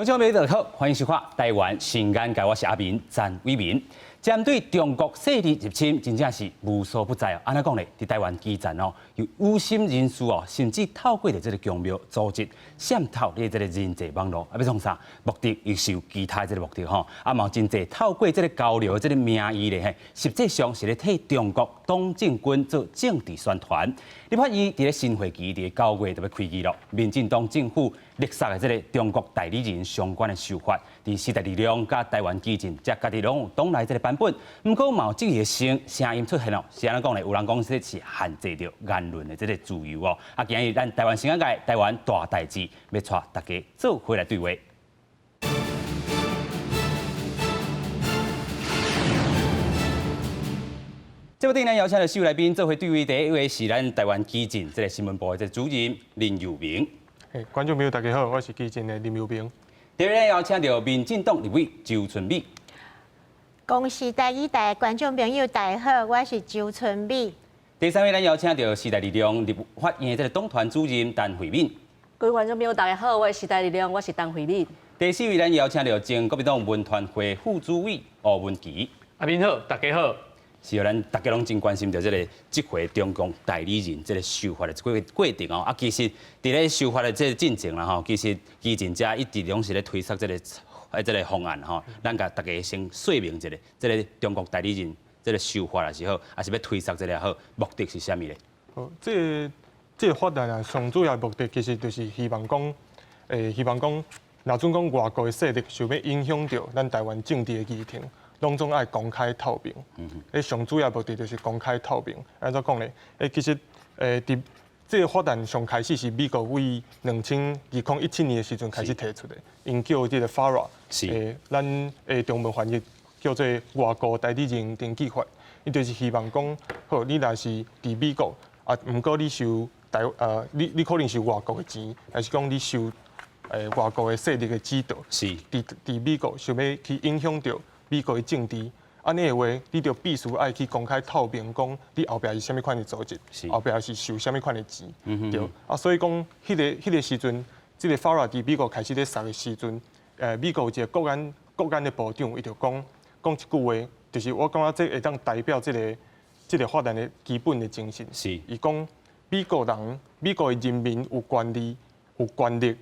鄉親朋友好，歡迎收看《台灣新眼界》，我是阿明詹偉民。針對中國勢力入侵，真正是無所不在哦。按怎講咧？佇台灣基層哦，有有心人士哦，甚至透過著這個宮廟組織滲透佇這個人際網路，啊，欲創啥？目的伊是有其他這個目的吼。啊，嘛有真濟透過這個交流這個名義咧，嘿，實際上是咧替中國黨政軍做政治宣傳。立法院佇咧新會期佇9月就欲開議囉，民進黨政府力殺的這個中國代理人相關的修法，佇時代力量佮台灣基進，遮家己攏有黨內這個版本，毋過嘛有質疑的聲音出現囉，是按怎講咧？有人講這是限制著言論的這個自由哦。啊，今日咱台灣新眼界，台灣大代誌，欲帶大家做伙來對話。這部電影邀請著四位來賓做伙對話，第一位是咱台灣基進這個新聞部的這個主任林佑明。嘿，觀眾朋友大家好，我是基進的林佑明。第二位邀請著民進黨立委周春米。公視台語台觀眾朋友大家好，我是周春美。第三位咱邀請著時代力量立法院的這個黨團主任陳慧敏。各位觀眾朋友大家好，我是時代力量，我是陳慧敏。第四位咱邀請著前國民黨文傳會副主委吳文祺。阿明好，大家好。是哦，咱大家攏真關心著這個這回中共代理人這個修法的這個過程哦。啊，其實佇咧修法的這個進程啦吼，其實基進遮一直攏是咧推捒這個這個方案吼。咱共大家先說明一下，這個中國代理人這個修法也是好，抑是欲推捒這個也好，目的是啥物咧？好，這個這個法案啊，上主要目的其實就是希望講，希望講，若準講外國的勢力想欲影響著咱台灣政治的議程，攏總愛公開透明。上主要目的就是公開透明。按怎講咧？其實，佇這個法案上開始是美國為2017年的時陣開始提出的，𪜶叫這個 FARA，咱的中文翻譯叫做外國代理人登記法。伊就是希望講，好，你若是佇美國，啊，毋過你受台，你可能受外國的錢，抑是講你受外國的勢力的指導，佇美國想欲去影響著美國的政治，按呢的話，你就必須愛去公開透明，講你後壁是啥物款的組織，後壁是收啥物款的錢，對。啊，所以講，彼個時陣，這個 FARA 佇美國開始咧殺的時陣，美國有一個國安的部長，伊就講講一句話，就是我感覺這會當代表這個法案的基本的精神。伊講美國人、美國的人民有權利、有權力、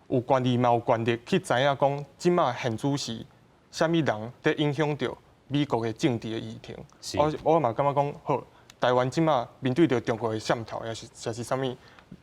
有權利嘛有權力去知影講，這馬現主時啥物人佇影響著美國的政治的議程。我嘛感覺講好，台灣這馬面對著中國的滲透，抑是抑是啥物，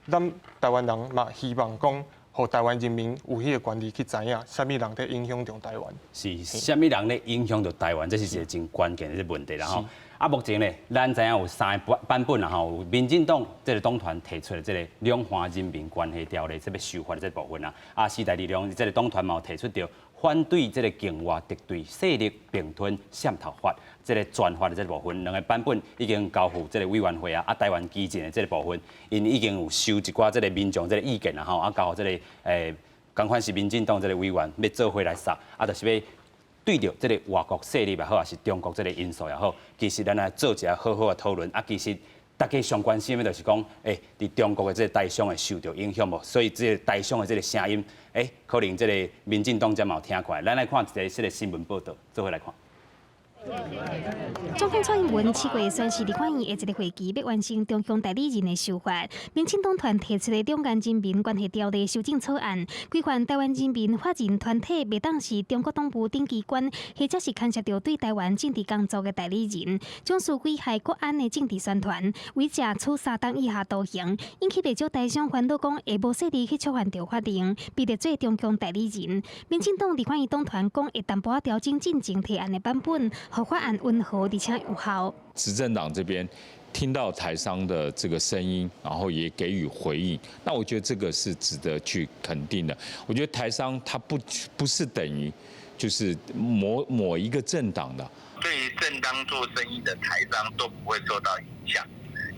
咱台灣人嘛希望講，予台灣人民有彼個權利去知影啥物人佇影響著台灣。是，啥物人咧影響著台灣，這是一個真關鍵的這個問題啦吼。啊，目前咧，咱知影有三個版本啦吼，有民進黨這個黨團提出的這個兩岸人民關係條例這個修法的這個部分啦，啊，時代力量這個黨團嘛有提出著反對這個境外敵對勢力併吞滲透法這個專法的這個部分，兩個版本已經交付這個委員會啊，啊，台灣基進的這個部分，𪜶已經有收一寡這個民眾這個意見啦吼，啊，交予這個仝款是民進黨這個委員欲做伙來殺，啊，就是欲對著這個外國勢力也好，抑是中國這個因素也好，其實咱來做一下好好的討論。啊，其實大家上關心的就是講，佇中國的這個台商會受著影響無？所以這個台商的這個聲音，可能這個民進黨才嘛有聽過來。咱來看一個這個新聞報導，做伙來看。總統蔡英文7月宣示立法院的一個會期，欲完成中共代理人的修法。民進黨團提出的兩岸人民關係條例修正草案，規範台灣人民法人團體袂當是中國黨部等機關，或者是牽涉著對台灣政治工作的代理人，總是危害國安的政治宣傳，違者處3冬以下徒刑，引起袂少台商煩惱，講會無勢力去觸犯著法令，被列做中共代理人。民進黨立法院黨團講會淡薄仔調整進前提案的版本，予法案溫和而且有效。執政黨這邊聽到台商的這個聲音，然後也給予回應，那我覺得這個是值得去肯定的。我覺得台商他不是等於就是某某一個政黨的。對於正當做生意的台商都不會受到影響，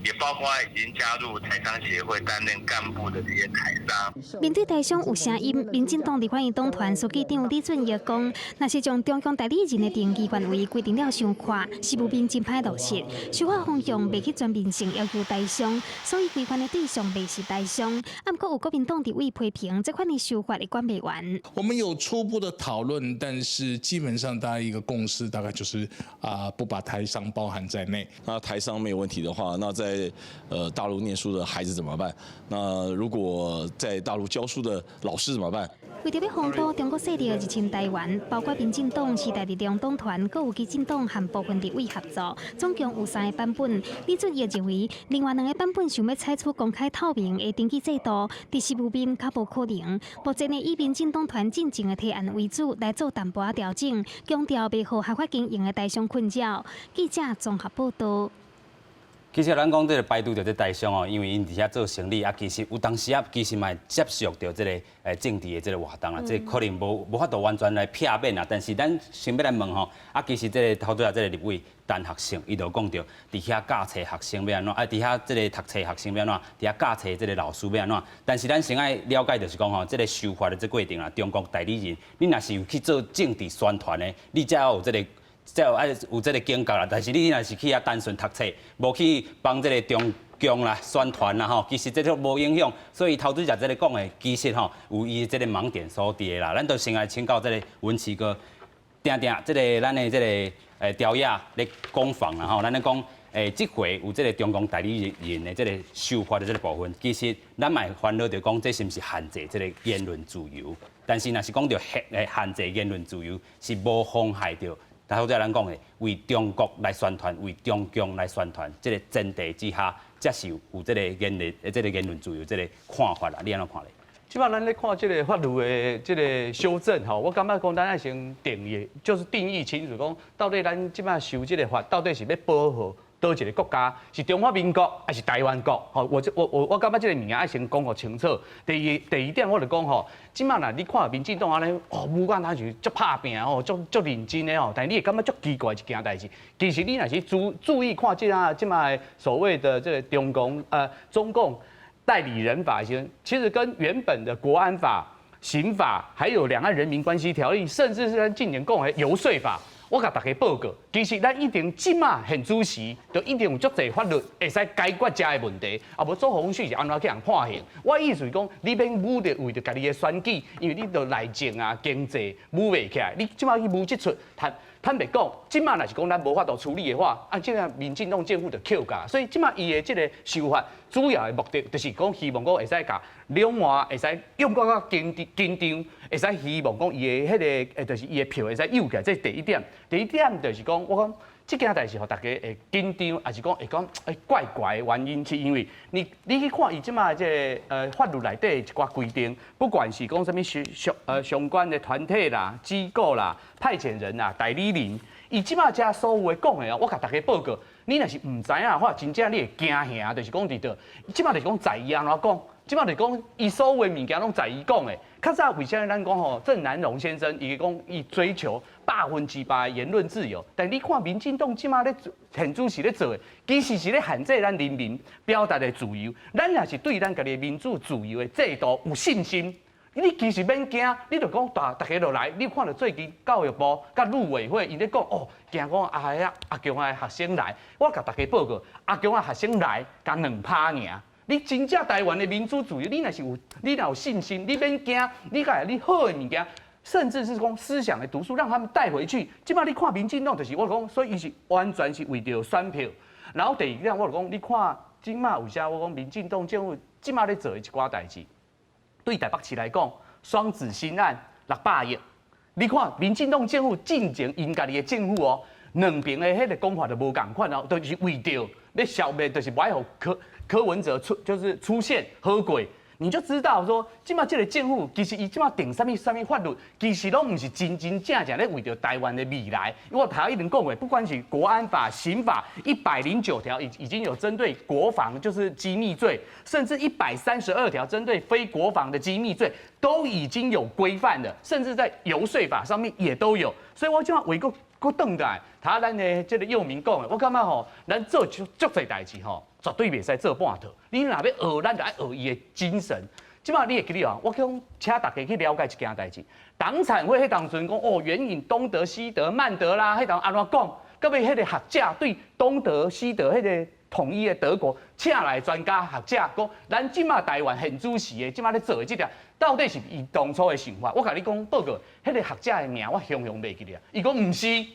也包括已經加入台商協會擔任幹部的這些台商。面對台商有聲音，民進黨立法院黨團書記長李俊逸講，若是將中共代理人的定義範圍規定了傷闊，實務面真歹落實，修法方向袂去全面性要求台商，所以規範的對象袂是台商。啊，毋過有國民黨立委批評，這款的修法會管袂完。我們有初步的討論，但是基本上大家一個共識，大概就是啊，不把台商包含在內。那台商沒有問題的話，那在大陸念書的孩子怎麼辦？那如果在大陸教書的老師怎麼辦？為著欲防堵中國勢力入侵台灣，包括民進黨、時代力量黨團，閣有基進黨和部分立委合作，總共有三個版本。李俊逸認為，另外兩個版本想欲採取公開透明的登記制度，佇實務面較無可能。目前呢，以民進黨團進前的提案為主來做淡薄仔調整，強調袂予合法經營的台商困擾。記者綜合報道。其實咱講這個排除著這台商哦，因為𪜶佇遐做生理啊，其實有當時啊，其實嘛會接觸著這個政治的這個活動啦，這可能無法度完全來避免啦。但是咱先欲來問吼，啊，其實這個頭拄仔這個立委陳學聖，伊就講著佇遐教冊學生欲按怎，啊，佇遐這個讀冊學生欲按怎，佇遐教冊這個老師欲按怎。但是咱先愛了解就是講吼，這個修法的這過程啊，中國代理人，你若是有去做政治宣傳的，你才有這個。才有愛有這個警覺啦，但是你若是去遐單純讀冊，無去幫這個中共啦宣傳啦吼，其實這都無影響。所以頭拄仔這個講的，其實吼有伊這個盲點所佇啦。咱就先來請教這個文琪哥，定定這個咱的這個朝野咧攻防啦吼，咱咧講這回有這個中共代理人的這個修法的這個部分，其實咱嘛會煩惱著講這是毋是限制這個言論自由？但是若是講著限制言論自由，是無妨害著。頭拄仔咱講的，為中國來宣傳，為中共來宣傳，這個前提之下，才是有這個言論、這個言論自由這個看法啦。你按怎看咧？這擺咱咧看這個法律的這個修正吼，我感覺講咱愛先定義，就是定義清楚，講到底咱這擺修這個法，到底是欲保護佗一個國家，是中華民國還是台灣國？吼，我感覺這個物件愛先講予清楚。第二點，我就講吼，這擺若你看民進黨按呢，哦，武漢他是足拍拚吼，足足認真的吼，但你會感覺足奇怪一件代誌。其實你若是注意看這啊，這擺所謂的這個中共代理人法時，其實跟原本的國安法、刑法，還有兩岸人民關係條例，甚至是咱近年講的遊說法。我共大家報告，其實咱一定這馬現此時，就一定有足濟法律會使解決遮个問題。啊，無左鴻旭是按怎去予人判刑？我意思是講，你免舞著為著家己的選舉，因為你著內政啊、經濟舞袂起來，你這馬去舞這齣，坦白講，這馬若是講咱無法度處理的話，啊，這個民進黨政府就抾共。所以這馬伊的這個修法，主要的目的就是講希望講會使共兩岸會使用較較緊緊張，會使希望講伊的彼個，就是伊的票會使誘起來，這是第一點。第二點就是講，我講這件代誌，予大家會緊張，抑是講會講怪怪的原因，是因為你去看伊這馬這個法律內底一寡規定，不管是講啥物相關的團體啦、機構啦、派遣人啦、代理人，伊這馬遮所有的講的哦，我共大家報告，你若是毋知影的話，真正你會驚嚇，就是講佇佗，這馬就是講在伊按怎講，這馬就是講伊所有的物件攏在伊講的。較早為啥物咱講吼鄭南榕先生伊講伊追求100%的言論自由，但你看民進黨這馬咧現主時咧做的，其實是咧限制咱人民表達的自由。咱若是對咱家己的民主自由的制度有信心，你其實免驚，你就講大家就來。你看著最近教育部佮陸委會𪜶咧講哦，驚講啊遐阿共的學生來，我共大家報告，阿共的學生來，共2趴爾。你真正台灣的民主自由，你若是有，你若有信心，你免驚，你共你好的物件，甚至是講思想的毒素，讓他們帶回去。這馬你看民進黨就是我講，所以伊是完全是為著選票。然後第二點，我就講，你看這馬為啥我講民進黨政府這馬咧做的一寡代誌，對台北市來講，雙子星案600億，你看民進黨政府進前𪜶家己的政府哦，兩邊的彼個講法就無仝款哦，就是為著欲消滅，就是無愛予柯文哲出就是出現好過，你就知道說，這馬這個政府其實伊這馬定啥物啥物法律，其實攏毋是真真正正咧為著台灣的未來。我頭一直講過，不管是國安法、刑法109條已經有針對國防就是機密罪，甚至132條針對非國防的機密罪，都已經有規範了，甚至在遊說法上面也都有。所以我這馬為國閣轉來，頭咱的這個幼民講的，我感覺吼，咱做足足濟代誌吼，絕對袂使做半套。你若欲學，咱就愛學伊的精神。這擺你會記得哦，我想請大家去了解一件代誌。黨產會彼當陣講哦，援引東德、西德、曼德拉，彼當按怎講？到尾彼个學者對東德、西德彼个統一的德國請來專家學者講，咱這擺台灣現主時的這擺咧做的這條，到底是伊當初的想法？我共你講報告，彼个學者的名我雄雄袂記得啊。伊講毋是，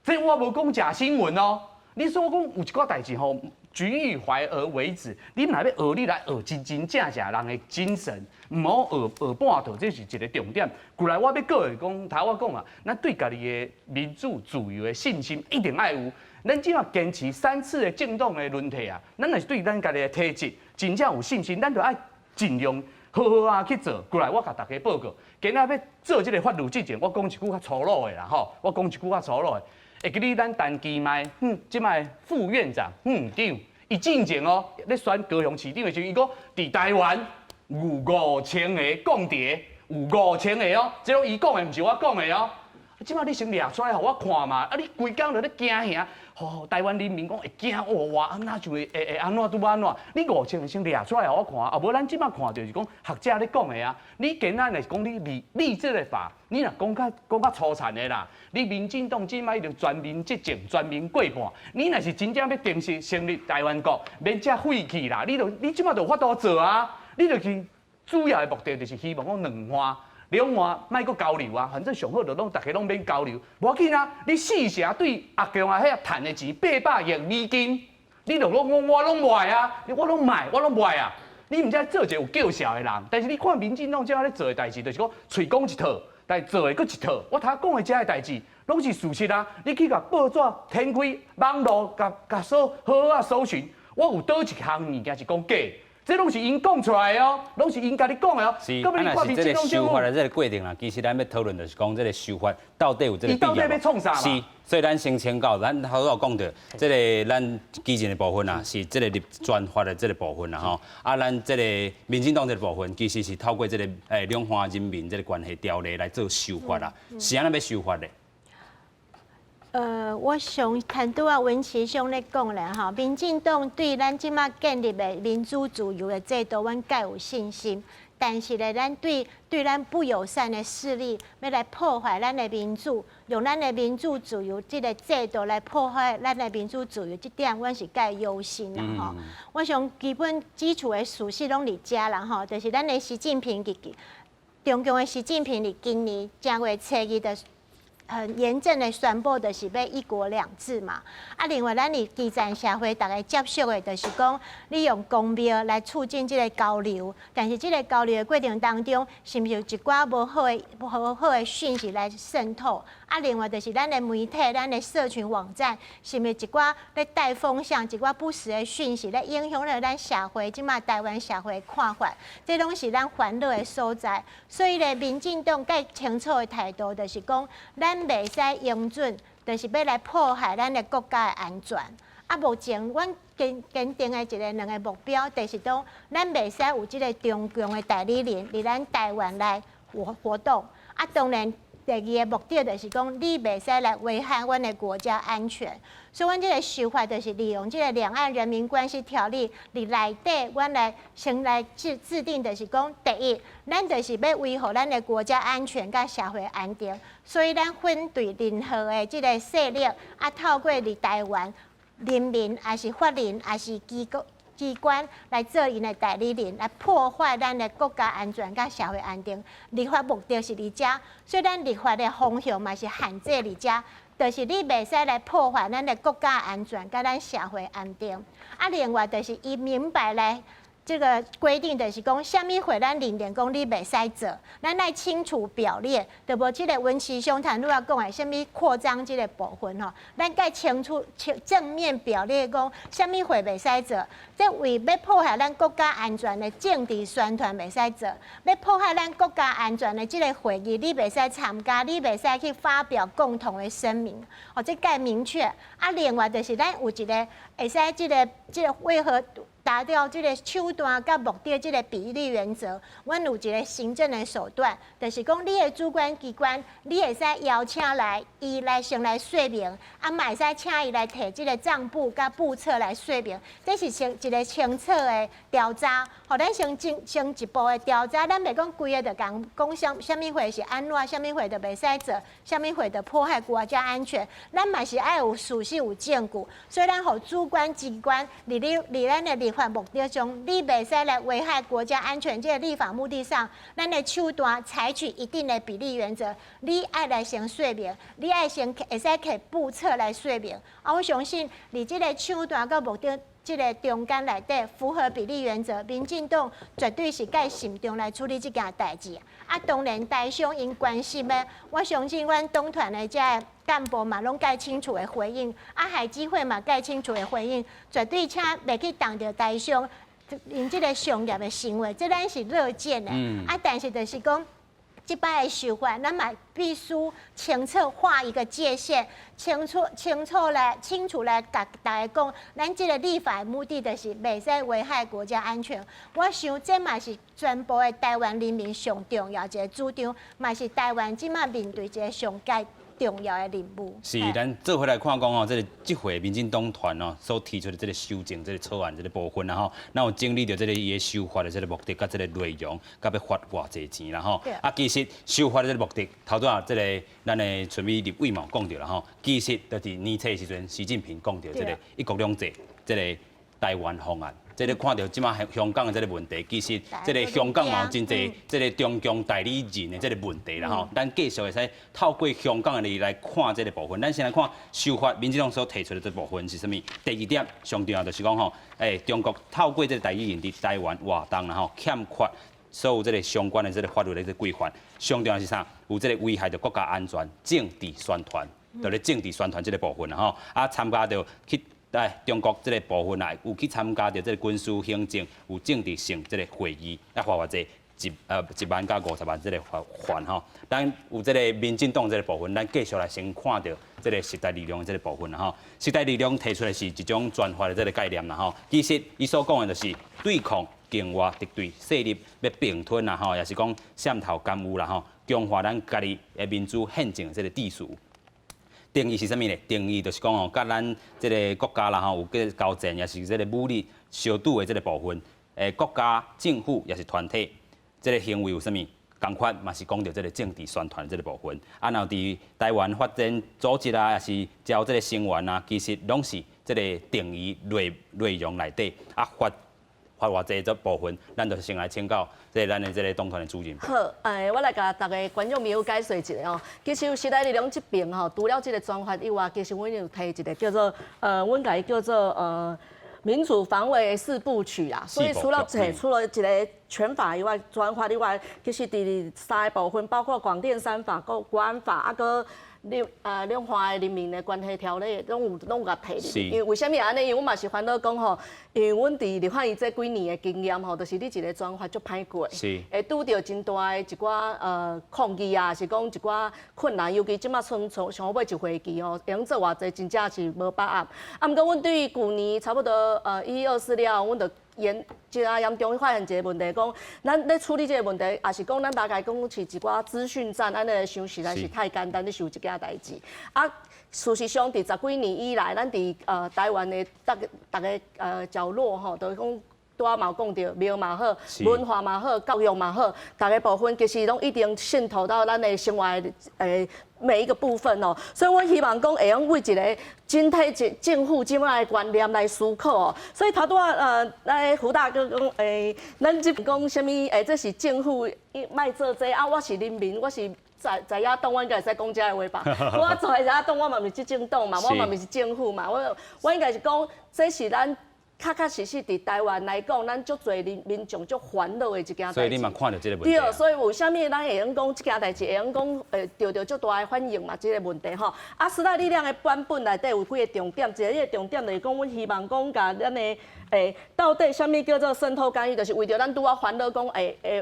這我無講假新聞哦。你說我講有一寡代誌吼，舉一懷而為止。你若欲學，你來學真真正正人的精神，毋好學學半套，這是一個重點。過來我欲閣會講，頭我講啊，咱對家己的民主自由的信心一定愛有。咱這擺堅持三次的政黨的輪替啊，咱若是對咱家己的體制真正有信心，咱就愛盡量好好啊去做。過來我共大家報告，今仔欲做這个法律之前，我講一句較粗魯的啦吼，我講一句較粗魯的。會記得咱陳其邁，這擺副院長、長，伊進前哦，咧選高雄市長的時陣，伊講佇台灣有5000個共諜，有五千個哦，這攏伊講的，毋是我講的哦。這擺你先掠出來予我看嘛，啊你規工就咧驚嚇，吼，台灣人民講會驚哦，哇，按怎就會會會按怎拄按怎？你五千個先掠出來予我看，啊無咱這擺看著是講學者咧講的啊。你今仔若是講你立立這个法，你若講較講較粗殘的啦，你民進黨這擺已經全面執政，全面過半，你若是真正欲正式成立台灣國，免遮廢去啦，你就你這擺就有法度做啊，你就去主要的目的就是希望講兩岸。兩岸莫閣交流啊，反正上好就攏逐家攏免交流，無要緊啊。你四成對阿共啊遐趁的錢800億美金，你就攏講我攏賣啊，我攏賣，我攏賣啊。你毋知做一個有叫囂的人，但是你看民進黨這咧做的代誌，就是講喙講一套，但是做的閣一套。我頭講的這个代誌，攏是事實啊。你去共報紙展開網路，共共搜好好啊搜尋，我有佗一項物件是講假。這攏是𪜶講出來的哦，攏是𪜶共你講的哦。是，啊，若是這个修法的這个過程啦，其實咱欲討論就是講這个修法到底有這个必要無？欲創啥？是，所以咱先請教，咱頭拄有講著，這个咱基進的部分啊，是這个立專法的這个部分啦吼。啊，咱這个民進黨這个部分，其實是透過這个兩岸人民這个關係條例來做修法啦。是按怎欲修法的？我想談拄仔文琪兄咧講咧吼，民進黨對咱這擺建立的民主自由的制度，阮蓋有信心。但是咧，咱對對咱不友善的勢力，欲來破壞咱的民主，用咱的民主自由這个制度來破壞咱的民主自由，這點阮是蓋憂心啦吼。我想基本基礎的事實攏佇遮啦吼，就是咱的習近平佇中共的習近平佇今年正月初二的。很嚴正的宣布，就是欲一國兩制嘛。啊，另外，咱佇基層社會，逐家接受的，就是講利用公廟來促進這个交流。但是，這个交流的過程當中，是毋是有一寡無好的、無好的訊息來滲透？啊，另外就是咱的媒體、咱的社群網站，是毋是一寡咧帶風向、一寡不實的訊息，咧影響了咱社會，這擺台灣社會的看法？這攏是咱煩惱的所在。所以咧，民進黨蓋清楚的態度，就是講，咱袂使容准，就是欲來破壞咱的國家的安全。啊，目前阮堅堅定的一个兩个目標，就是講，咱袂使有這个中共的代理人佇咱台灣來活活動。啊，當然，第二个目的就是講，你袂使來危害阮的國家安全。所以，阮這个修法就是利用這个兩岸人民關係條例佇內底，阮來先來制制定，就是講，第一，咱就是欲維護咱的國家安全佮社會安定，所以咱反對任何的這个勢力啊，透過佇台灣人民，抑是法人，抑是機構機關來做𪜶的代理人，來破壞咱的國家安全佮社會安定。立法目的是佇遮，所以咱立法的方向嘛是限制佇遮，就是你袂使來破壞咱的國家安全佮咱社會安定。啊，另外就是伊明白來這个規定，就是講，啥物會咱認定講你袂使做，咱愛清楚表列，對無？這个文琪兄頭拄仔講的，啥物擴張這个部分吼，咱該清楚、清正面表列講，啥物會袂使做，這為欲破壞咱國家安全的政治宣傳袂使做，欲破壞咱國家安全的這个會議，你袂使參加，你袂使去發表共同的聲明，哦，這該明確。啊，另外就是咱有一个會使這个這个為何？達到這个手段佮目的這个比例原則，阮有一个行政的手段，就是講你的主管機關，你會使邀請來，伊來先來說明，啊，嘛會使請伊來提這个帳簿佮簿冊來說明，這是先一个清楚的調查，予咱先進先一步的調查，咱袂講規个就共講啥啥物貨是按怎，啥物貨就袂使做，啥物貨就破壞國家安全，咱嘛是愛有事實有證據，所以咱予主管機關佇你佇咱的立法目的中，你袂使來危害國家安全這个立法目的上，咱的手段採取一定的比例原則，你愛來先說明，你愛先會使提簿冊來說明，啊，我相信佇這个手段佮目的這个中間內底符合比例原則，民進黨絕對是蓋慎重來處理這件代誌。啊，當然台商𪜶關心的，我相信阮黨團的這个幹部嘛，攏蓋清楚的回應，啊，海基會嘛蓋清楚的回應，絕對請袂去動著台商𪜶這个商業的行為，這咱是樂見的。啊，但是就是講，這擺的修法，咱嘛必須清楚畫一個界限，清楚、清楚來、清楚來共大家講，咱這个立法的目的就是袂使危害國家安全。我想這嘛是全部的台灣人民上重要一个主張，嘛是台灣這馬面對一个上蓋重要的任務。是，咱做伙來看講吼，這个這回民進黨團哦所提出的這个修正這个草案這个部分啦吼，咱有整理著這个伊的修法的這个目的佮這个內容，佮欲罰偌濟錢啦吼。啊，其實修法的這个目的，頭拄仔這个咱的春美立委嘛有講著啦吼，其實就佇年初的時陣，習近平講著這个一國兩制，這个台灣方案。這个看著這馬香港的這个問題，其實這个香港嘛有真濟這个中共代理人的這个問題啦吼。咱繼續會使透過香港的例來看這个部分。咱先來看修法，民進黨所提出的這部分是啥物？第二點上重要就是講吼，中國透過這个代理人佇台灣活動啦吼，欠缺所有這个相關的這个法律的這個規範。上重要是啥？有這个危害著國家安全、政治宣傳，就咧政治宣傳這个部分啦吼。啊，參加著去。在中國這个部分啊，有去參加著這个軍事行政有政治性這个會議，啊，罰偌濟1萬佮50萬這个罰款吼。咱有這个民進黨這个部分，咱繼續來先看著這个時代力量的這个部分啦吼。時代力量提出的是一種專法的這个概念啦吼。其實伊所講的就是對抗境外敵對勢力欲併吞啦吼，也是講滲透干預啦吼，強化咱家己的民主憲政的這个秩序。定義是啥物呢？定義就是講吼，佮咱這个國家啦吼，有這个交戰，也是這个武力相拄的這个部分，國家、政府也是團體，這个行為有啥物仝款，嘛是講著這个政治宣傳這个部分。啊，若佇台灣發展組織啊，也是招這个成員啊，其實攏是這个定義內容內底啊罰罰偌濟這部分，咱就先來請教這个咱的這个黨團的主任。好，我來共逐个觀眾朋友解說一下哦。其實時代力量這邊吼，除了這个專法以外，其實阮有提一个叫做阮共伊叫做民主防衛的四部曲啦。所以除了一个權法以外，專法以外，其實佇三个部分，包括廣電三法、國國安法，啊，閣兩岸的人民的關係條例，攏有共提入去。因為為啥物按呢？因為阮嘛是煩惱講吼，因為阮佇立法院這幾年的經驗吼，就是你一个專法足歹過，會拄著真大的一寡抗議啊，是講一寡困難，尤其這馬賰上尾一會期吼，會用做偌濟，真正是無把握。啊，毋過阮對於舊年差不多124了，阮就嚴真啊嚴重發現一个問題，講咱咧處理這个問題，也是講咱大概講是一寡資訊戰，按呢來想實在是太簡單咧想這件代誌。啊，事實上，佇十幾年以來，咱佇台灣的逐个逐个角落吼，就是講拄仔嘛有講著廟嘛好，文化嘛好，教育嘛好，逐个部分其實攏一定滲透到咱的生活的每一個部分哦。所以阮希望講會用為一个整體政府這擺的觀念來思考哦。所以頭拄仔咱胡大哥講，咱這講啥物？這是政府莫做這啊，我是人民，我是在野黨，我應該會使講這个話吧？我在野黨，我嘛毋是執政黨嘛，我嘛毋是政府嘛，我應該是講，這是咱確確實實佇台灣來講，咱足濟人民眾足煩惱的一件代誌。所以你嘛看著這个問題。對，所以為啥物咱會用講這件代誌，會用講會著著足大的反應嘛？這个問題吼。啊，時代力量的版本內底有幾个重點，一个彼个重點就是講，阮希望講共咱的到底啥物叫做滲透干預？就是為著咱拄仔煩惱講，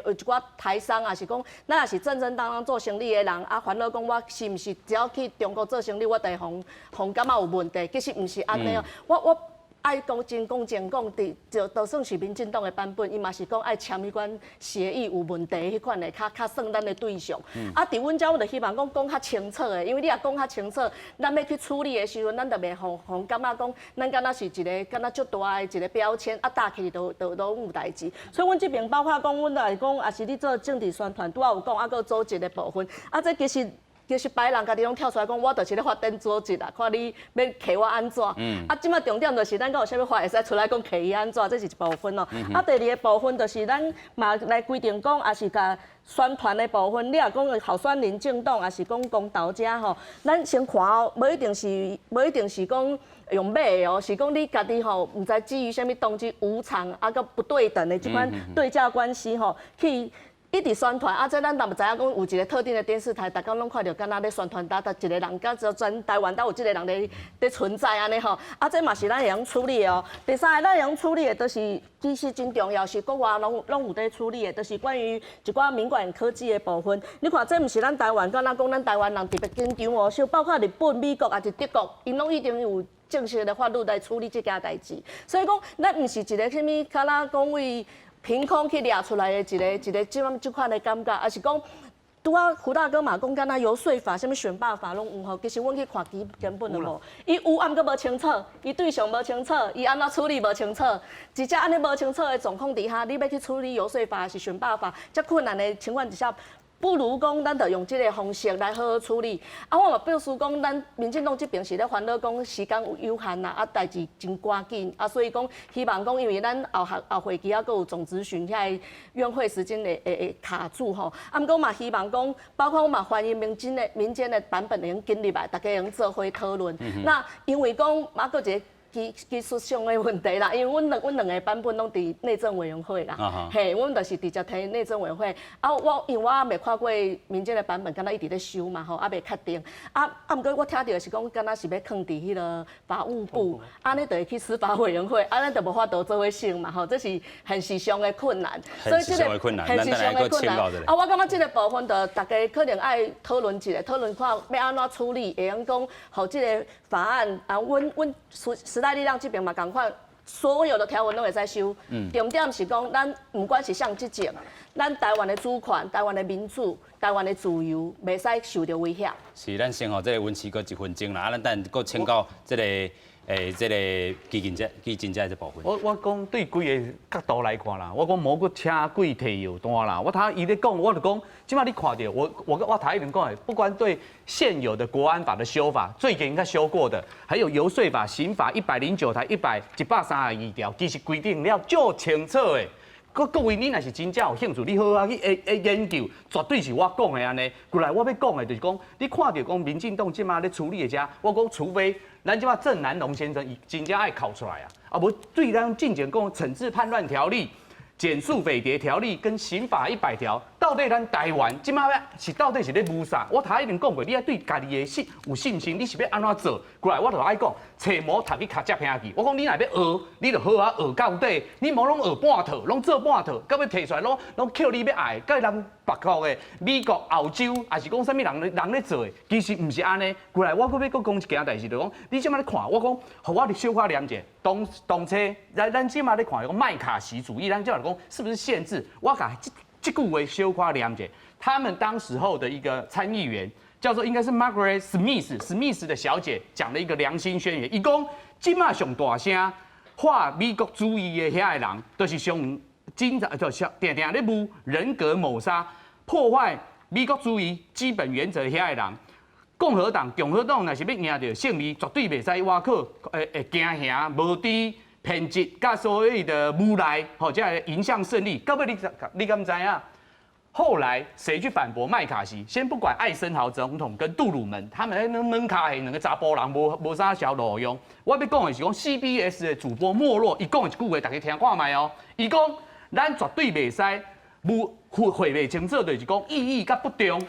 有一寡台商也是講，咱也是正正當當做生意的人，啊，煩惱講我是毋是只要去中國做生意，我就會予予感覺有問題？其實毋是按呢哦，我。愛講真講真講，佇就算是民進黨的版本，伊嘛是講愛簽彼款協議有問題彼款的，較較算咱的對象。啊，佇阮遮，阮就希望講講較清楚的，因為你若講較清楚，咱欲去處理的時陣，咱就袂予予人感覺講，咱敢若是一个敢若足大的一个標籤，啊，搭去都都攏有代誌。所以，阮這邊包括講，阮來講，也是咧做政治宣傳，拄仔有講，啊，閣組織的部分，啊，這其實。其實別人家己攏跳出來講，我就是咧發展組織啦，看你欲提我按怎。啊，這擺重點就是咱閣有啥物法會使出來講提伊按怎，這是一部分咯。啊，第二个部分就是咱嘛來規定講，也是共宣傳的部分，你若講候選人政黨，抑是講公投者吼，咱先看哦，無一定是講用買的哦，是講你家己吼，毋知基於啥物動機無償啊，閣不對等的這款對價關係吼，去。一直宣傳，啊，這咱嘛知影講有一个特定的電視台，逐工攏看著敢若咧宣傳，逐逐一个人，敢若全台灣都有這个人咧咧存在按呢吼，啊，這嘛是咱會用處理的哦。第三个咱會用處理的，就是其實真重要，是國外攏攏有咧處理的，就是關於一寡敏感科技的部分。你看，這毋是咱台灣，敢若講咱台灣人特別緊張哦，像包括日本、美國抑是德國，𪜶攏已經有正式的法律來處理這件代誌。所以講，咱毋是一个啥物，敢若講為憑空去掠出來的一个一个這這款的感覺，抑是講拄仔胡大哥嘛講，敢若遊說法、啥物選罷法攏有吼，其實阮去看伊根本就無，伊有啊，毋過無清楚，伊對象無清楚，伊按怎處理無清楚，一隻按呢無清楚的狀況底下，你欲去處理遊說法抑是選罷法，遮困難的情況之下。不如講，咱就用這个方式來好好處理。啊，我嘛表示講，咱民進黨這邊是咧煩惱講時間有有限啦，啊，代誌真趕緊，啊，所以講希望講，因為咱後學後會期猶閣有總質詢遐个院會時間會會會卡住吼。啊，毋過嘛希望講，包括我嘛歡迎民間的民間的版本會用緊入來，大家會用做伙討論。那因為講，嘛閣一个技技術上的問題啦，因為阮兩阮兩个版本攏佇內政委員會啦，嘿，阮就是直接提內政委員會。啊，我因為我猶未看過民間的版本，敢若一直咧修嘛吼，猶未確定。啊啊，毋過我聽著是講，敢若是欲囥佇彼个法務部，按呢就會去司法委員會，按呢就無法度做伙審嘛吼，這是現實上的困難。所以這個現實上的困難。啊，我感覺這个部分就大家可能愛討論一下，討論看欲按怎處理，會用講，予這个法案啊，阮阮時代力量這邊嘛仝款，所有的條文攏會使修。重點是講，咱毋管是誰執政，咱台灣的主權、台灣的民主、台灣的自由，袂使受著威脅。是，咱先予這个文琪閣一分鐘啦，啊，咱等閣請教這个欸，這个基金這基金這這部分。我我講對規个角度來看啦，我講無閣請鬼提藥單啦。我頭伊咧講，我就講，這擺你看著我我我頭一邊講的，不管對現有的國安法的修法，最近應該修過的，還有遊說法、刑法109條、132條，其實規定了足清楚的。閣各位，你若是真正有興趣，你好好去會會研究，絕對是我講的按呢。過來我欲講的就是講，你看著講民進黨這擺咧處理的遮，我講除非咱這擺鄭南榕先生伊真正愛哭出來啊，啊無對咱進前講懲治叛亂條例、檢肅匪諜條例跟刑法100條，到底咱台灣這擺是到底是咧謀啥？我頭已經講過，你愛對家己的信有信心，你是欲按怎做？過來我就愛講，揣摩讀去尻脊骿去。我講你若欲學，你就好好學到底，你莫攏學半套，攏做半套，到尾提出來攏攏扣你欲愛，佮人別國的美國、澳洲，抑是講啥物人人咧做的，其實毋是按呢。過來我閣欲閣講一件代誌，就講你這擺咧看，我講，予我小可念者，當當初咱咱這擺咧看講麥卡錫主義，咱這擺講是不是限制？我共這這句話小可念者，他們當時候的一個參議員叫做應該是 Margaret Smith，Smith 的小姐講了一個良心宣言，伊講這擺上大聲喊美國主義的遐个人，就是上經常就是定定咧謀人格謀殺、破壞美國主義基本原則的遐个人。共和黨、共和黨若是欲贏著勝利，絕對袂使倚靠會會驚嚇、無知、偏執，佮所謂的無賴，吼，這樣迎向勝利。到尾你你敢知影？後來誰去反駁麥卡錫？先不管艾森豪總統跟杜魯門，他們在那門卡的兩个查埔人無無啥小路用。我欲講的是講 CBS 的主播莫洛，伊講一句話，大家聽看覓哦。伊講咱絕對袂使無會會袂清楚，就是講異議佮不忠。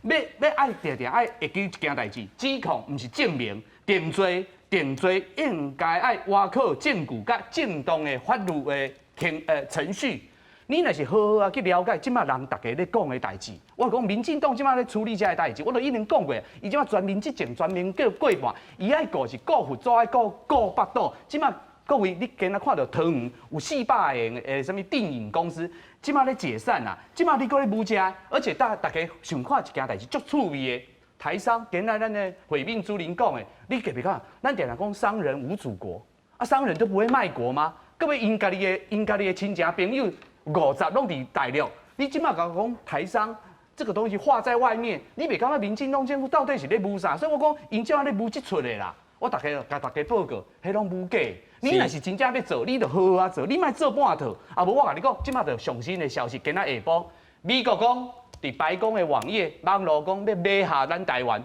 欲欲愛定定愛會記一件代誌，指控毋是證明，定罪定罪應該愛倚靠證據佮正當的法律的程程序。你若是好好啊去了解，這擺人逐家咧講的代誌，我講民進黨這擺咧處理這个代誌，我都已經講過，伊這擺全民執政，全民過過半，伊愛顧是顧佛祖，愛顧顧腹肚，這擺各位，你今仔看著桃園有400个啥物電影公司，這馬咧解散啦，這馬你閣咧舞這，而且大家想看一件代誌足趣味的，台商今仔咱的惠敏主任講的，你記袂記？咱定定講商人無祖國，啊，商人都不會賣國嗎？各位𪜶家己的親戚朋友50攏佇大陸，你這馬共我講台商這個東西畫在外面，你袂感覺民進黨政府到底是咧舞啥？所以我講𪜶這馬咧舞這齣的啦。我逐家共大家報告，彼攏舞假。你若是真正欲做，你就好好仔做，你莫做半套。啊無我共你講，這馬就上新的消息，今仔下晡，美國講佇白宮的網頁網路講欲買下咱台灣，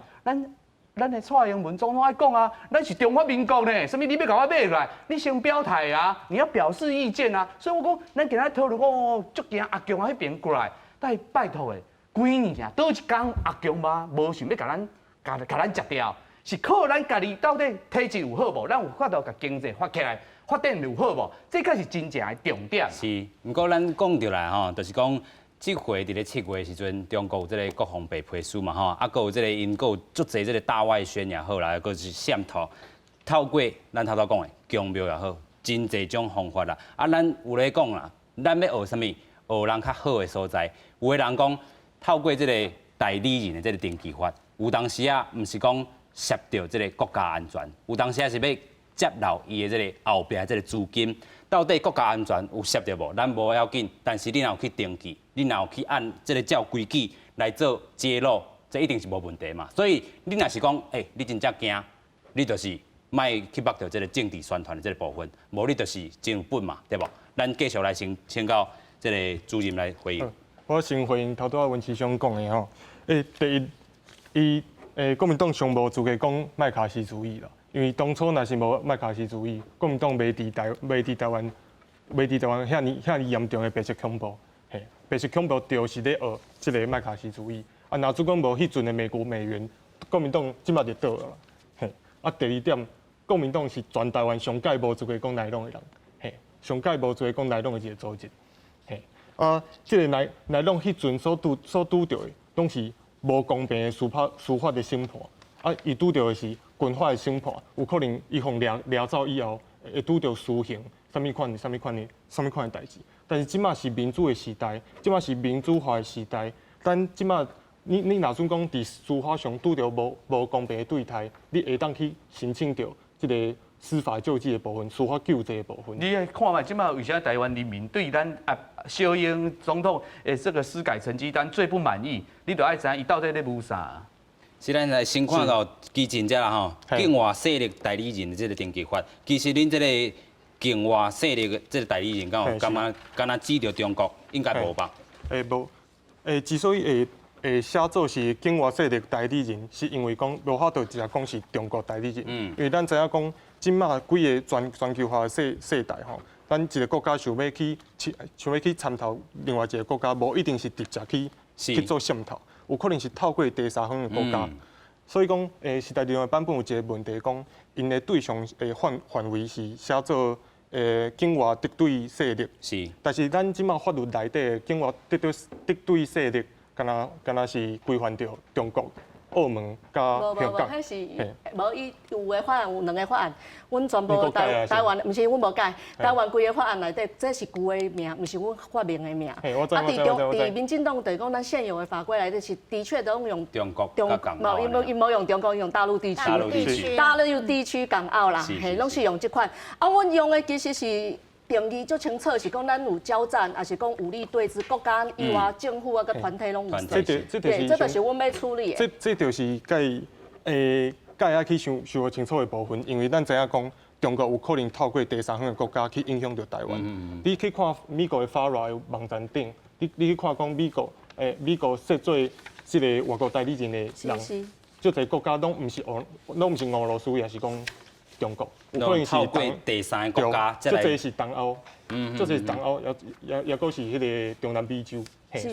咱的蔡英文總統愛講啊，咱是中華民國呢，啥物你欲共我買落來，你先表態啊，你要表示意見啊。所以我講，咱今仔討論講哦，足驚阿強啊彼邊過來，但是拜託的，幾年啊，佗一工阿強嘛無想欲共咱共咱食掉。是靠咱家己到底體質有好無？咱有法度共經濟發起來，發展有好無？這才是真正的重點。是，毋過咱講著來吼，就是講，這回佇咧7月的時陣，中國有這個國防白皮書嘛吼，啊，閣有這個𪜶閣有足濟這個大外宣也好啦，閣是滲透，透過咱頭拄講的強廟也好，真濟種方法啦。啊，咱有咧講啦，咱欲學啥物？學人較好的所在。有的人講，透過這個代理人的這個登記法，有當時啊，毋是講涉著這個國家安全，有當時啊是欲接留伊的這個後壁這個資金，到底國家安全有涉著無？咱無要緊，但是你若有去登記，你若有去按這個照規矩來做揭露，這一定是無問題嘛。所以你若是講，欸，你真正驚，你就是莫去縛著這個政治宣傳的這個部分，無你就是真有本嘛，對無？咱繼續來先請教這個主任來回應。我先回應頭拄仔文綺兄講的吼，欸，第一，伊國民黨上無資格講麥卡錫主義啦，因為當初若是無麥卡錫主義，國民黨袂佇台灣遐爾嚴重的白色恐怖，嘿，白色恐怖就是咧學這個麥卡錫主義。啊，若準講無彼陣的美國美元，國民黨這馬就倒啦，嘿。啊，第二點，國民黨是全台灣上蓋無資格講內籠的人，嘿，上蓋無資格講內籠的一個組織，嘿。啊，這個內籠彼陣所拄著的，攏是無公平的司法的審判，啊，伊拄著的是軍法的審判，有可能伊予掠掠走以後，會拄著私刑，啥物款的代誌。但是這馬是民主的時代，這馬是民主化的時代，咱這馬你若準講佇司法上拄著無公平的對待，你會當去申請著這個司法救濟的部分、司法救濟的部分。你看覓，這馬為啥台灣人民對咱啊小英總統的這個司改成績單最不滿意？你就愛知影伊到底咧舞啥？是咱來先看到基進這啦吼，境外勢力代理人的這個登記法，其實恁這個境外勢力的這個代理人，敢有感覺敢若指著中國，應該無吧？欸無，欸之所以會寫做是境外勢力代理人，是因為講無法度直接講是中國代理人，因為咱知影講，這馬規個全球化的世代吼，咱一個國家想欲去參透另外一個國家，無一定是直接去做滲透，有可能是透過第三方的國家。所以講，時代力量的版本有一個問題，講𪜶的對象的範圍是寫做境外敵對勢力。但是咱這馬法律內底的境外敵對勢力，敢若是規範著中國、澳門佮香港。彼是無伊有的法案有兩個法案，阮全部台灣，毋是阮無改，台灣規个法案內底，這是舊的名，毋是阮發明的名。啊，佇民進黨就是講，咱現有的法規內底是的確都用中國佮港澳。無，伊無用中國，用大陸地區。大陸地區。大陸地區港澳啦，嘿，攏是用這款。啊，阮用的其實是定義足清楚，是講咱有交戰，抑是講武力對峙，國家以外政府啊，佮團體攏有。這這就是阮欲處理的。這就是蓋愛去想想清楚的部分，因為咱知影講，中國有可能透過第三方的國家去影響著台灣。你去看美國的 FARA 的網站頂，你去看講美國設做這個外國代理人的人，足濟國家攏毋是俄羅斯，抑是講中國，有可能是透過第三個國家，足濟是東歐，足濟是東歐，抑閣是彼個中南美洲，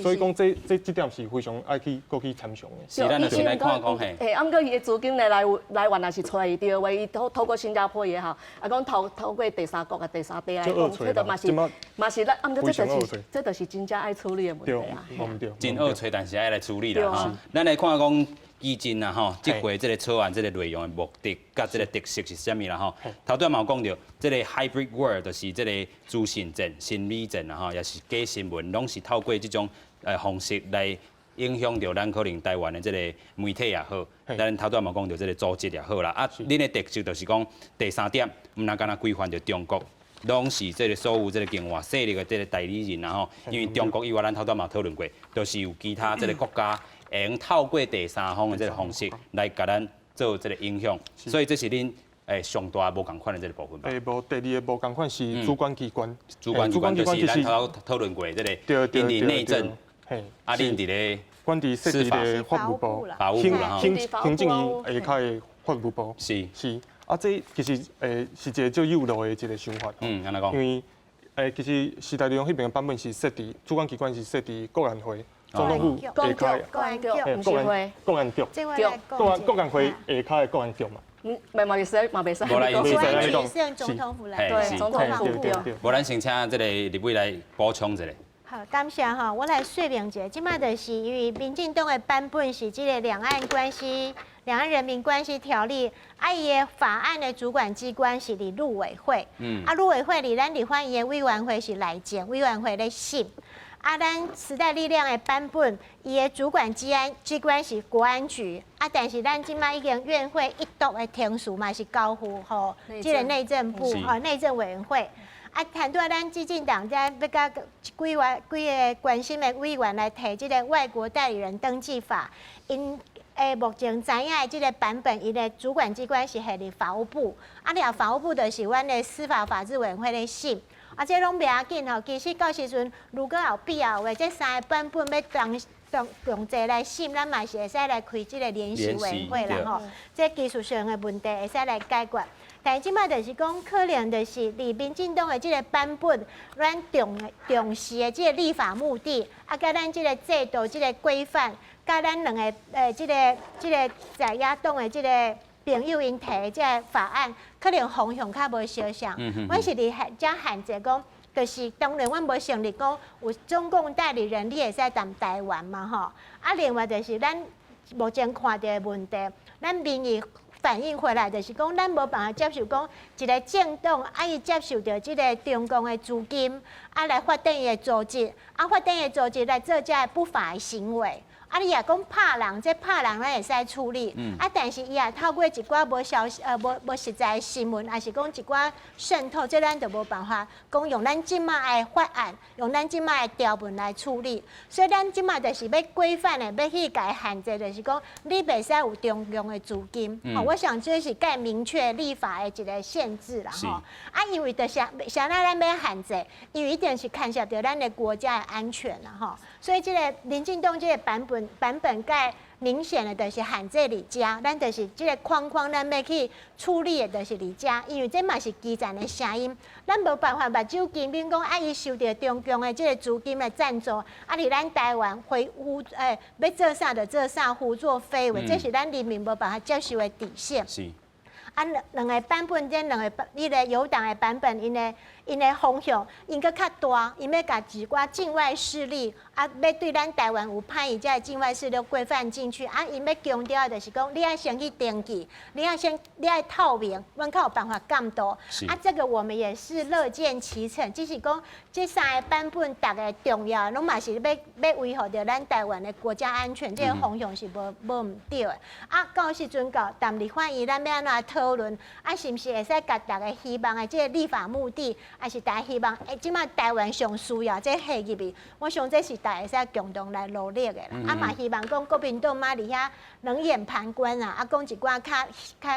所以講這點是非常愛去閣去參詳的。是，咱就先來看講嘿。嘿，啊，毋過伊的資金的來源若是揣會著的話，伊透過新加坡也好，啊，講透過第三國啊、第三地來講，這就嘛是咱，啊，毋過這就是真正愛處理的問題啊。對，真惡揣，但是愛來處理啦吼。咱來看講。基進啊吼，這回這個草案這個內容的目的佮這個特色是啥物啦吼？頭拄仔嘛有講著，這個 hybrid war 就是這個資訊戰、心理戰啦吼，也是假新聞，攏是透過這種方式來影響著咱可能台灣的這個媒體也好，咱頭拄仔嘛講著這個組織也好啦。啊，恁的特色就是講第三點，毋但干焦規範著中國，攏是這個所有這個境外勢力的這個代理人啦吼，因為中國以外，咱頭拄仔嘛討論過，就是有其他這個國家會用透過第三方的這個方式來共咱做這個影響，所以這是恁上大無仝款的這個部分吧？無，第二個無仝款是主管機關，主管機關就是咱頭討論過這個，𪜶佇內政，啊，恁佇咧，阮佇設置咧法務部，法務部啦，行政院下跤的法務部，是。啊，這其實是一個足有路的一個想法。按怎講？因為其實時代力量彼邊的版本是設佇主管機關是設佇國安會，總統府下跤國安局，國安局，國安會下跤的國安局嘛。嗯，嘛袂使，嘛袂使。無啦，國安局是用總統府來，對，總統府對。無，咱先請這個立委來補充一下。好，感謝哈，我來說明一下，這馬就是因為民進黨的版本是這個兩岸關係、兩岸人民關係條例，啊，伊的法案的主管機關是佇陸委會，啊，陸委會裡咱立法院的委員會是內政委員會咧審，啊，咱時代力量的版本，伊的主管機關是國安局，啊，但是咱這馬已經院會一讀的程序嘛是交付予這個內政部吼內政委員會。啊，談到咱基進黨在欲佮幾個關心的委員來提這個外國代理人登記法，𪜶目前知影的這個版本，伊的主管機關是設佇法務部，啊，了法務部就是阮的司法法制委員會咧審，啊，這攏袂要緊吼。其實到時陣如果有必要的話，這三個版本欲同共齊來審，咱嘛是會使來開這個聯席委員會啦吼。這技術上的問題會使來解決。但這馬就是講，可能就是佇民進黨的這個版本，咱重視的這個立法目的，啊，佮咱這個制度、這個規範，佮咱兩个這個在野黨的這個朋友𪜶提的這個法案，可能方向較無相像。阮是佇遮限制講，就是當然，阮無成立講有中共代理人，你會使談台灣嘛吼。啊，另外就是咱目前看著的問題，咱民意反映回來就是講，咱無辦法接受講一個政黨啊，伊接受著這個中共的資金，啊來發展伊的組織，啊發展伊的組織來做這个不法的行為。啊，你若講拍人，這拍人咱會使處理。啊，但是伊也透過一寡無消息、無實在的新聞，抑是講一寡滲透，這咱就無辦法講用咱這馬的法案，用咱這馬的條文來處理。所以咱這馬就是欲規範的，欲去共伊限制，就是講你袂使有中共的資金。我想這是較明確立法的一個限制啦。吼，啊，因為就是啥咱欲限制，因為一定是牽涉著咱的國家的安全啦。吼，所以這個民進黨這個版本較明顯的就是限制佇遮，咱就是這個框框，咱欲去處理的就是佇遮，因為這嘛是基層的聲音，咱無辦法目睭金免講啊，伊受著中共的這個資金的贊助，啊，佇咱台灣會胡欲做啥就做啥，胡作非為，這是咱人民無辦法接受的底線。啊，兩個版本，這兩個彼個友黨的版本，𪜶的方向，𪜶閣較大，𪜶欲共一寡境外勢力，啊，欲對咱台灣有歹意，這个境外勢力規範進去，啊，𪜶欲強調的就是講，你愛先去登記，你愛透明，阮較有辦法監督。啊，這個我們也是樂見其成，只是講這三個版本，逐个重要，攏嘛是欲維護著咱台灣的國家安全，這個方向是無毋對的。啊，到時陣到踮立法院，咱欲按怎討論？啊，是毋是會使共逐个希望的這個立法目的，抑是大家希望？這馬台灣上需要這個入去，我想這是大家會使共同來努力的啦。啊，嘛希望講國民黨莫佇遐冷眼旁觀啊，啊，講一寡較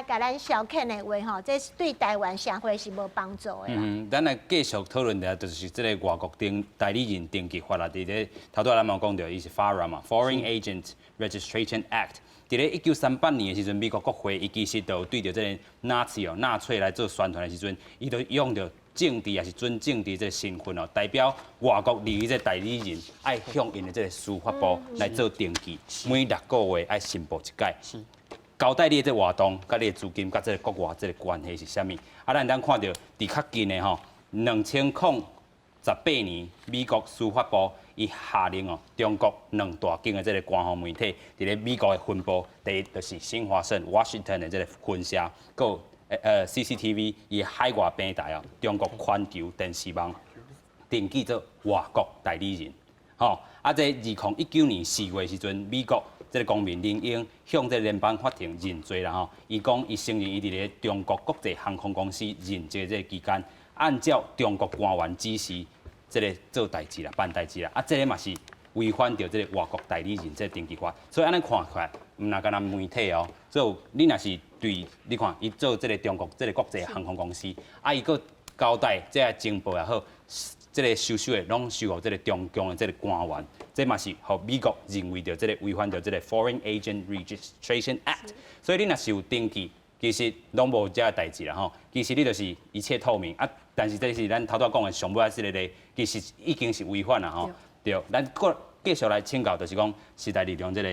共咱消遣的話吼，這是對台灣社會是無幫助的啦。嗯，咱來繼續討論的，就是這個外國登代理人登記法啦。佇咧頭拄仔咱嘛講著，伊是 FARA 嘛，Foreign Agent Registration Act。佇咧1938年的時陣，美國國會伊其實就對著這個納粹哦，納粹來做宣傳的時陣，伊就用著政治抑是準政治這個身份哦，代表外國利益這個代理人，愛向𪜶的這個司法部來做登記，每6個月愛申報一擺。交代你的這個活動，佮你的資金，佮這個國外這個關係是啥物？啊，咱當看著佇較近的吼，2018年，美國司法部伊下令哦，中國兩大間的這個官方媒體，佇咧美國的分部，第一就是新華社 Washington 的這個分社，閣CCTV 伊海外平台哦，中國環球電視網登記做外國代理人。吼，啊，這2019年4月時陣，美國這個公民林英向這個聯邦法庭認罪啦吼，伊講伊承認伊佇咧中國國際航空公司任職這個期間，按照中國官員指示，這個做代誌啦、辦代誌啦，啊，這個嘛是違反著這個外國代理人這個登記法，所以按呢看起來，毋若干焦媒體哦，所以你若是對，你看伊做這個中國這個國際航空公司，啊，伊閣交代這個情報也好，這個收收的攏收予這個中共的這個官員，這嘛是予美國認為著這個違反著這個 Foreign Agent Registration Act，所以你若是有登記，其實攏無這個代誌啦吼。其實你就是一切透明啊，但是這是咱頭拄講的上尾仔這個例，其實已經是違反啦吼。對，咱閣繼續來請教，就是講時代力量這個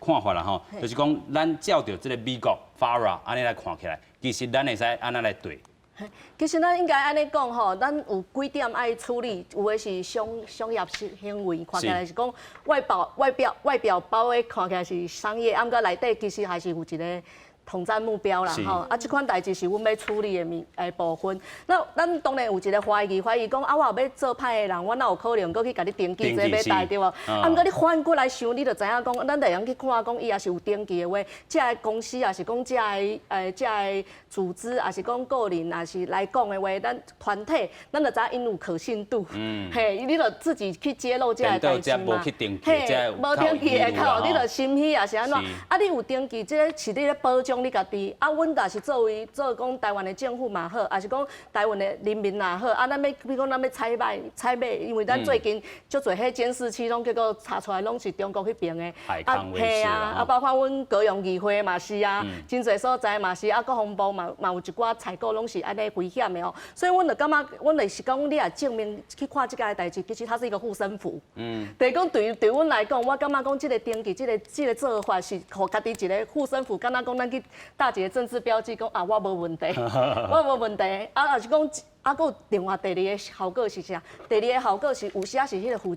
看法啦吼，就是講咱照著這個美國 FARA 按呢來看起來，其實咱會使按怎來對？其實咱應該按呢講吼，咱有幾點愛處理，有的是商業行為，看起來是講外表包的看起來是商業，啊，毋過內底其實還是有一個統戰目標啦吼。啊，這款代誌是阮欲處理的物的部分。那咱當然有一個懷疑，懷疑講啊，我若欲做歹的人，我哪有可能閣去共你登記這欲代對無？啊，毋過你反過來想，你就知影講，咱就會用去看講，伊也是有登記的話，這个公司也是講這个組織，也是講個人，也是來講的話，咱團體，咱就知影𪜶有可信度。嘿，你就自己去揭露這个代誌嘛。嘿，無登記的較，你就心虛也是按怎？啊，你有登記，這个是你咧保障你家己。啊，阮若是作為做講台灣的政府嘛好，也是講台灣的人民也好，啊，咱欲比如講咱欲採買，因為咱最近足濟彼監視器攏結果查出來攏是中國彼爿的。啊，嘿啊，啊，包括阮高雄議會嘛是啊，真濟所在嘛是啊，國防部嘛有一寡採購攏是按呢危險的哦。所以阮就感覺，阮就是講，你若正面去看這個代誌，其實它是一個護身符。就是講對阮來講，我感覺講這個登記，這個做法是予家己一個護身符，敢若講咱去打一個政治標記，講啊我無問題，我無問題。啊，也是講啊，閣有另外第二个效果是啥？第二个效果是有時仔是彼個負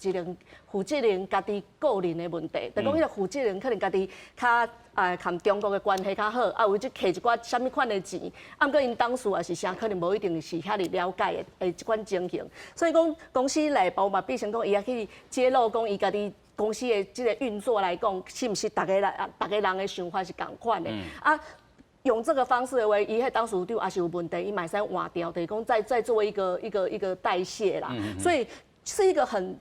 責人家己個人的問題，就講彼個負責人可能家己較佮中國的關係較好，啊有這摕一寡啥物款的錢，啊毋過𪜶董事也是啥，可能無一定是遐爾了解的這款情形。所以講公司內部嘛，變成講伊也去揭露講伊家己公司的這個運作來講，是毋是逐个人逐个人的想法是仝款的？啊，用這個方式的話，伊彼董事長也是有問題，伊嘛會使換掉，就是講再做一個代謝啦。所以是一個很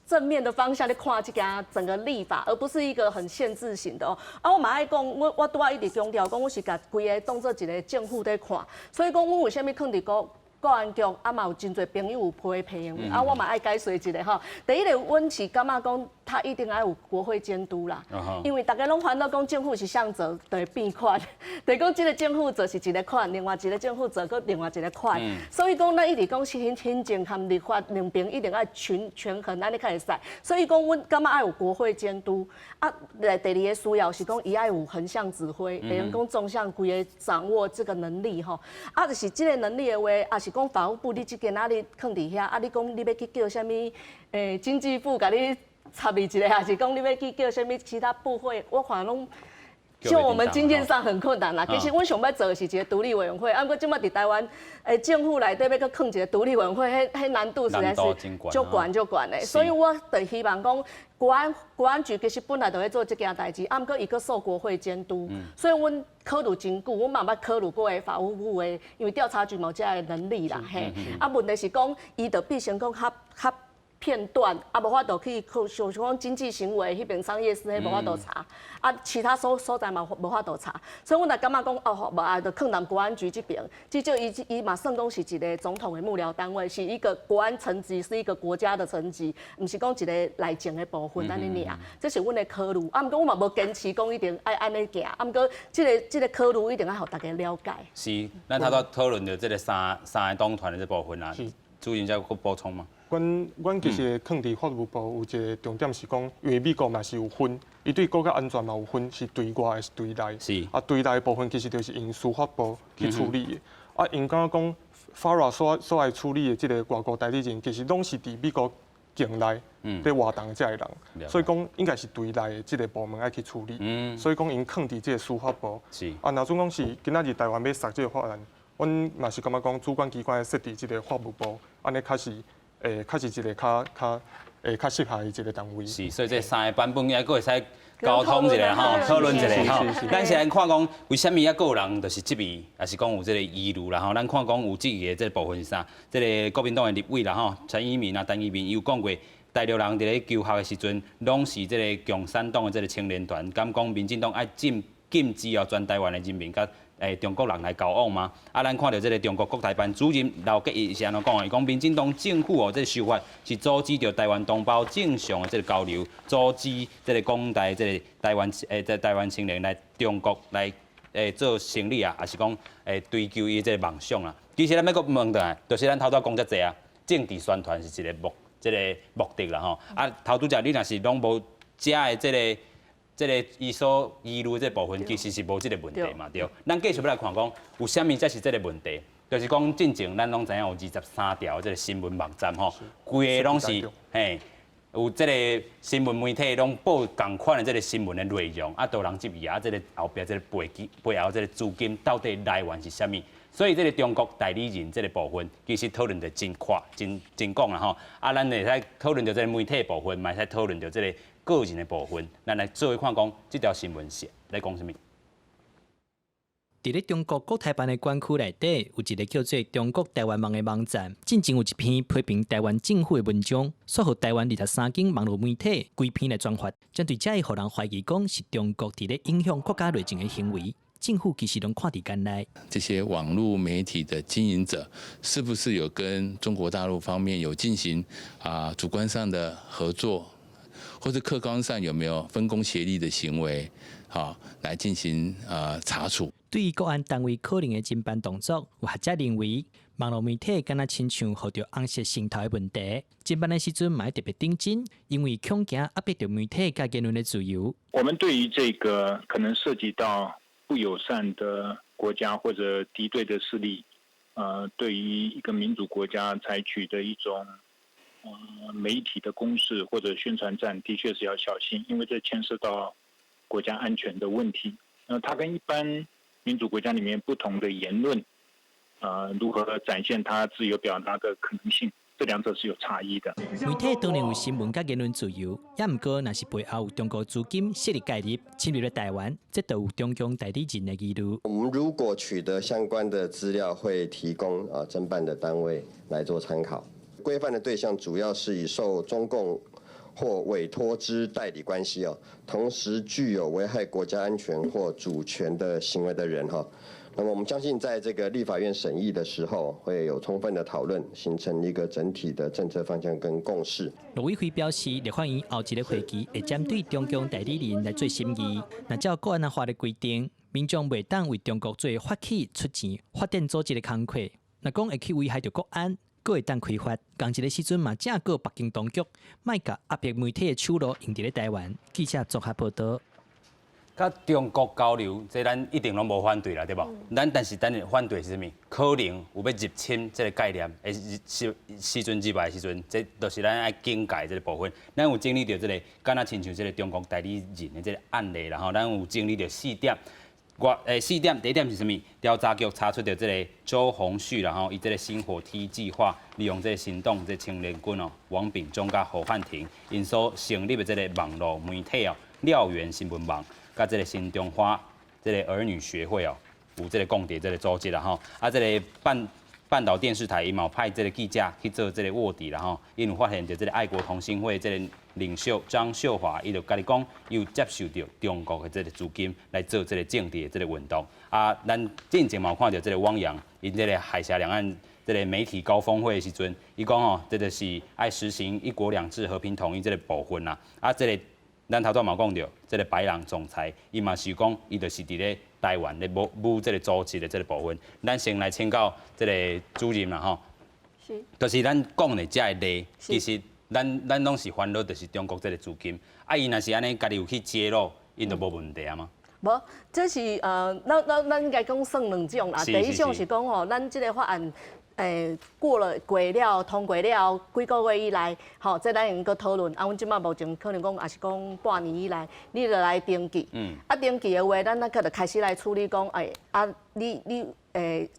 正面的方向去看這個整個立法，而不是一個很限制型的哦。啊，我嘛愛講，我拄仔一直強調講，我是共規个當做一個政府咧看，所以講阮為啥物囥佇國安局啊嘛有真濟朋友有批評，啊我嘛愛解說一下吼。第一個，阮是感覺講，他一定愛有國會監督啦，因為逐家攏煩惱講政府是啥做，就會變款。就是講這個政府做是一個款，另外一個政府做閣另外一個款。所以講，咱一直講行政和立法兩邊一定愛權衡，按呢較會使。所以講，阮感覺愛有國會監督。啊，來第二個需要是講，伊愛有橫向指揮，會用講縱向規个掌握這個能力吼。啊，就是這個能力的話，也是講法務部你這間啊，你囥佇遐，啊，你講你欲去叫啥物？經濟部共你插入一下，還是講你欲去叫啥物其他部會？我看攏就我們經驗上很困難啦。其實阮想欲做的是一個獨立委員會，啊，毋過這擺佇台灣政府內底欲閣囥一個獨立委員會，彼難度實在是足懸足懸的。所以我就希望講，國安局其實本來就咧做這件代誌，啊，毋過伊閣受國會監督，所以阮考慮真久，阮嘛捌考慮過法務部的，因為調查局無這个能力啦，嘿。啊，問題是講，伊就變成講較較片段，啊，無法度去像講經濟行為彼邊商業司彼無法度查，啊，其他所在嘛無法度查，所以阮就感覺講，哦，無啊，就囥佇國安局這邊，至少伊嘛算講是一個總統的幕僚單位，是一個國安層級，是一個國家的層級，毋是講一個內政的部分按呢爾，這是阮的考慮。啊，毋過阮嘛無堅持講一定愛按呢行，啊，毋過這個考慮一定愛予大家了解。是，咱頭拄討論著這個三個黨團的這部分啊，主任再閣補充嗎？阮其實囥佇法務部有一個重點是講，因為美國嘛是有分，伊對國家安全嘛有分，是對外還是對內？啊，對內的部分其實就是用司法部去處理的。啊，𪜶感覺講，FARA 所愛處理的這個外國代理人，其實攏是佇美國境內佇活動遮的人，所以講應該是對內的這个部門愛去處理。所以講𪜶囥佇這个司法部。啊，若準講是今仔日台灣欲殺這个法案，阮嘛是感覺講主管機關設佇這个法務部，按呢較是一个較適合的一个單位。是，所以這三个版本猶閣會使溝通一下吼，討論一下吼。咱先來看講，為啥物猶閣有人就是質疑，抑是講有這个疑慮啦吼？咱看講有質疑的這个部分是啥？這个國民黨的立委啦吼，陳以民啊、陳怡民伊有講過，大陸人佇咧求學的時陣，攏是這个共產黨的這个青年團，敢講民進黨愛禁止哦，全台灣的人民佮中國人來交往嗎？啊，咱看著這个中國國台辦主任劉結一是按怎講的？伊講民進黨政府哦，這个修法是阻止著台灣同胞正常的這个交流，阻止這个廣大這个台灣這台灣青年來中國來做生理啊，抑是講追求伊這个夢想啊。其實咱欲閣問轉來，就是咱頭拄仔講遮濟啊，政治宣傳是一个目的啦吼。啊，頭拄仔你若是攏無遮的這个伊所疑慮這部分，其實是無這个問題嘛，對。咱繼續欲來看講，有啥物才是這个問題？就是講進前咱攏知影有23條這个新聞網站吼，規个攏是嘿，有這个新聞媒體攏報仝款的這个新聞的內容，啊，都有人質疑啊，這个後壁這个背後這个資金到底來源是啥物？所以這个中國代理人這个部分，其實討論得真闊、真真廣啦吼。啊，咱會使討論著這个媒體部分，嘛會使討論著這个個人的部分。咱來做伙看講，這條新聞是咧講啥物？佇咧中國國台辦的管區內底，有一个叫做中國台灣網的網站，進前有一篇批評台灣政府的文章，煞予台灣23間網路媒體規篇來轉發，針對這會予人懷疑講是中國佇咧影響國家內政的行為。政府其實攏看佇眼內。這些網路媒體的經營者，是不是有跟中國大陸方面有進行主觀上的合作，或者客觀上有沒有分工協力的行為，好來進行查處。對於國安單位可能的偵辦動作，有學者認為，網路媒體敢若親像予著紅色滲透的問題，偵辦的時陣嘛愛特別認真，因為恐驚壓迫著媒體佮言論的自由。我們對於這個可能涉及到不友善的國家或者敵對的勢力，對於一個民主國家採取的一種媒體的攻勢或者宣傳戰，的確是要小心，因為這牽涉到國家安全的問題。那它跟一般民主國家裡面不同的言論，如何展現它自由表達的可能性，這兩者是有差異的。媒體當然有新聞佮言論自由，也毋過若是背後有中國資金勢力介入侵入咧台灣，這就有中共代理人的疑慮。我們如果取得相關的資料，會提供偵辦的單位來做參考。規範的對象主要是以受中共或委託之代理關係哦，同時具有危害國家安全或主權的行為的人哈。那麼我們相信，在這個立法院審議的時候，會有充分的討論，形成一個整體的政策方向跟共識。陸委會表示，立法院後一个會期會針對中共代理人來做審議。若照國安法的規定，民眾袂當為中國做發起出錢發展組織的工課。若講會去危害著國安，閣會當開罰。仝一个時陣嘛，正告北京當局，莫共壓迫媒體的手路用佇咧台灣。記者綜合報導。佮中國交流，這咱一定攏無反對啦，對無？咱但是咱反對是啥物？可能有欲入侵這个概念，的時陣入來的時陣，這就是咱愛警戒這个部分。咱有整理著這个，敢若親像這个中國代理人的這个案例啦吼，咱有整理著四點。我四點，第一點是啥物？調查局查出著這个周鴻旭啦吼，伊這个星火梯計劃，利用這个行動這個青年軍哦，王炳忠佮何漢廷，𪜶所成立的這个網路媒體哦，燎原新聞網，佮這个新中華這个兒女學會哦，有這个共諜這个組織啦吼，啊，這个半島電視台伊嘛有派這个記者去做這个臥底啦吼，𪜶有發現著這个愛國同心會這个領袖張秀華，伊就家己講，伊有接受著中國的這个資金來做這个政治的這个運動。啊，咱進前嘛有看著這个汪洋，𪜶這个海峽兩岸這个媒體高峰會的時陣，伊講吼，這个是愛實行一國兩制和平統一這个部分啦。啊，這个咱頭拄嘛講著，這个白朗總裁，伊嘛是講，伊就是佇咧台灣咧募募這个組織的這个部分。咱先來請教這个主任啦吼，就是咱講的這个例，其實咱攏是煩惱，就是中國這个資金。啊，伊若是按呢，家己有去揭露，𪜶就無問題啊嗎？無，這是咱應該講算兩種啦。第一種是講吼，咱這个法案。過了過了通過了幾個月以來，吼，這咱會用閣討論。啊，阮這馬目前可能講，也是講半年以來，你就來登記。啊，登記的話，咱那個就開始來處理講，啊，你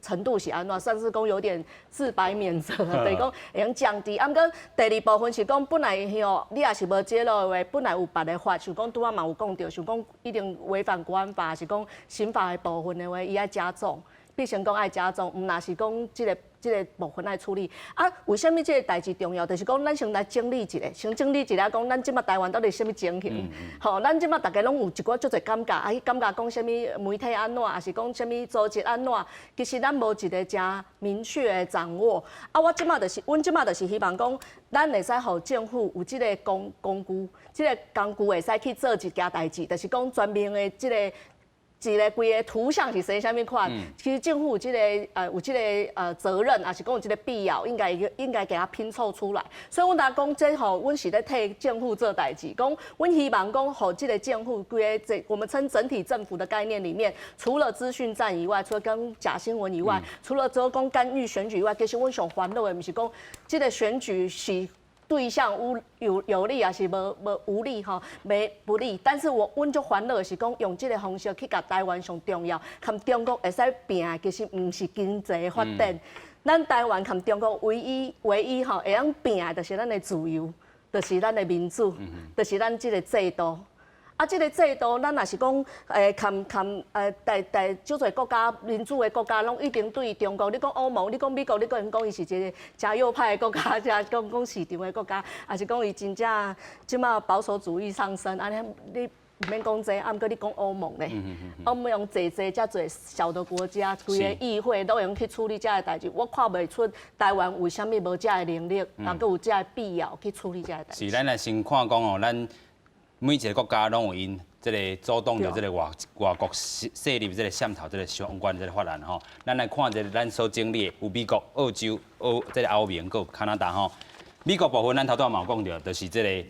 程度是按怎？算是講有點自白免責，就是講會用降低。啊，毋過第二部分是講，本來吼，你若是無揭露的話，本來有別的法，像講拄仔嘛有講著，像講一定違反國安法，是講刑法的部分的話，伊愛加重。必先講愛加重，毋若是講這個部分愛處理。啊，為啥物這個代誌重要？就是講，咱先來整理一下，先整理一下，講咱這馬台灣到底啥物情形？吼，咱這馬逐家攏有一寡足濟感覺，啊，彼感覺講啥物媒體按怎，抑是講啥物組織按怎？其實咱無一個誠明確的掌握。啊，我這馬就是，阮這馬就是希望講，咱會使予政府有這個工具，這個工具會使去做一件代誌，就是講全面的這個。一個規个圖像是生啥物款？其實政府有這個責任，抑是講有這個必要，應該共伊拼湊出來。所以，阮若講這吼，阮是咧替政府做代誌，講阮希望講，予這個政府規个這我們稱整體政府的概念裡面，除了資訊戰以外，除了跟假新聞以外，除了做講干預選舉以外，其實阮上煩惱的，毋是講這個選舉是對象有利，抑是無無利吼，沒不利。但是我阮足煩惱的是講用這個方式去共台灣上重要，佮中國會使拚的，其實毋是經濟發展。咱台灣佮中國唯一吼會用拚的，就是咱的自由，就是咱的民主，就是咱這個制度。啊，這個制度，咱若是講，含大大足濟國家民主的國家，攏一定對中國。你講歐盟，你講美國，你閣會講伊是一個誠右派的國家，誠講講市場的國家，抑是講伊真正這馬保守主義上升？按呢你毋免講這個，啊，毋過你講歐盟咧，歐盟濟濟遮濟小的國家，規个議會攏會用去處理這个代誌，我看袂出台灣為啥物無這个能力，抑閣有這个必要去處理這个代誌。是，咱來先看講哦，咱每一个國家攏有𪜶這个阻擋著這个外國勢力這个滲透這个相關這个法案吼。咱來看這个咱所整理的有美國、澳洲、這个歐盟，閣有加拿大吼。美國部分咱頭拄仔嘛有講著，就是這个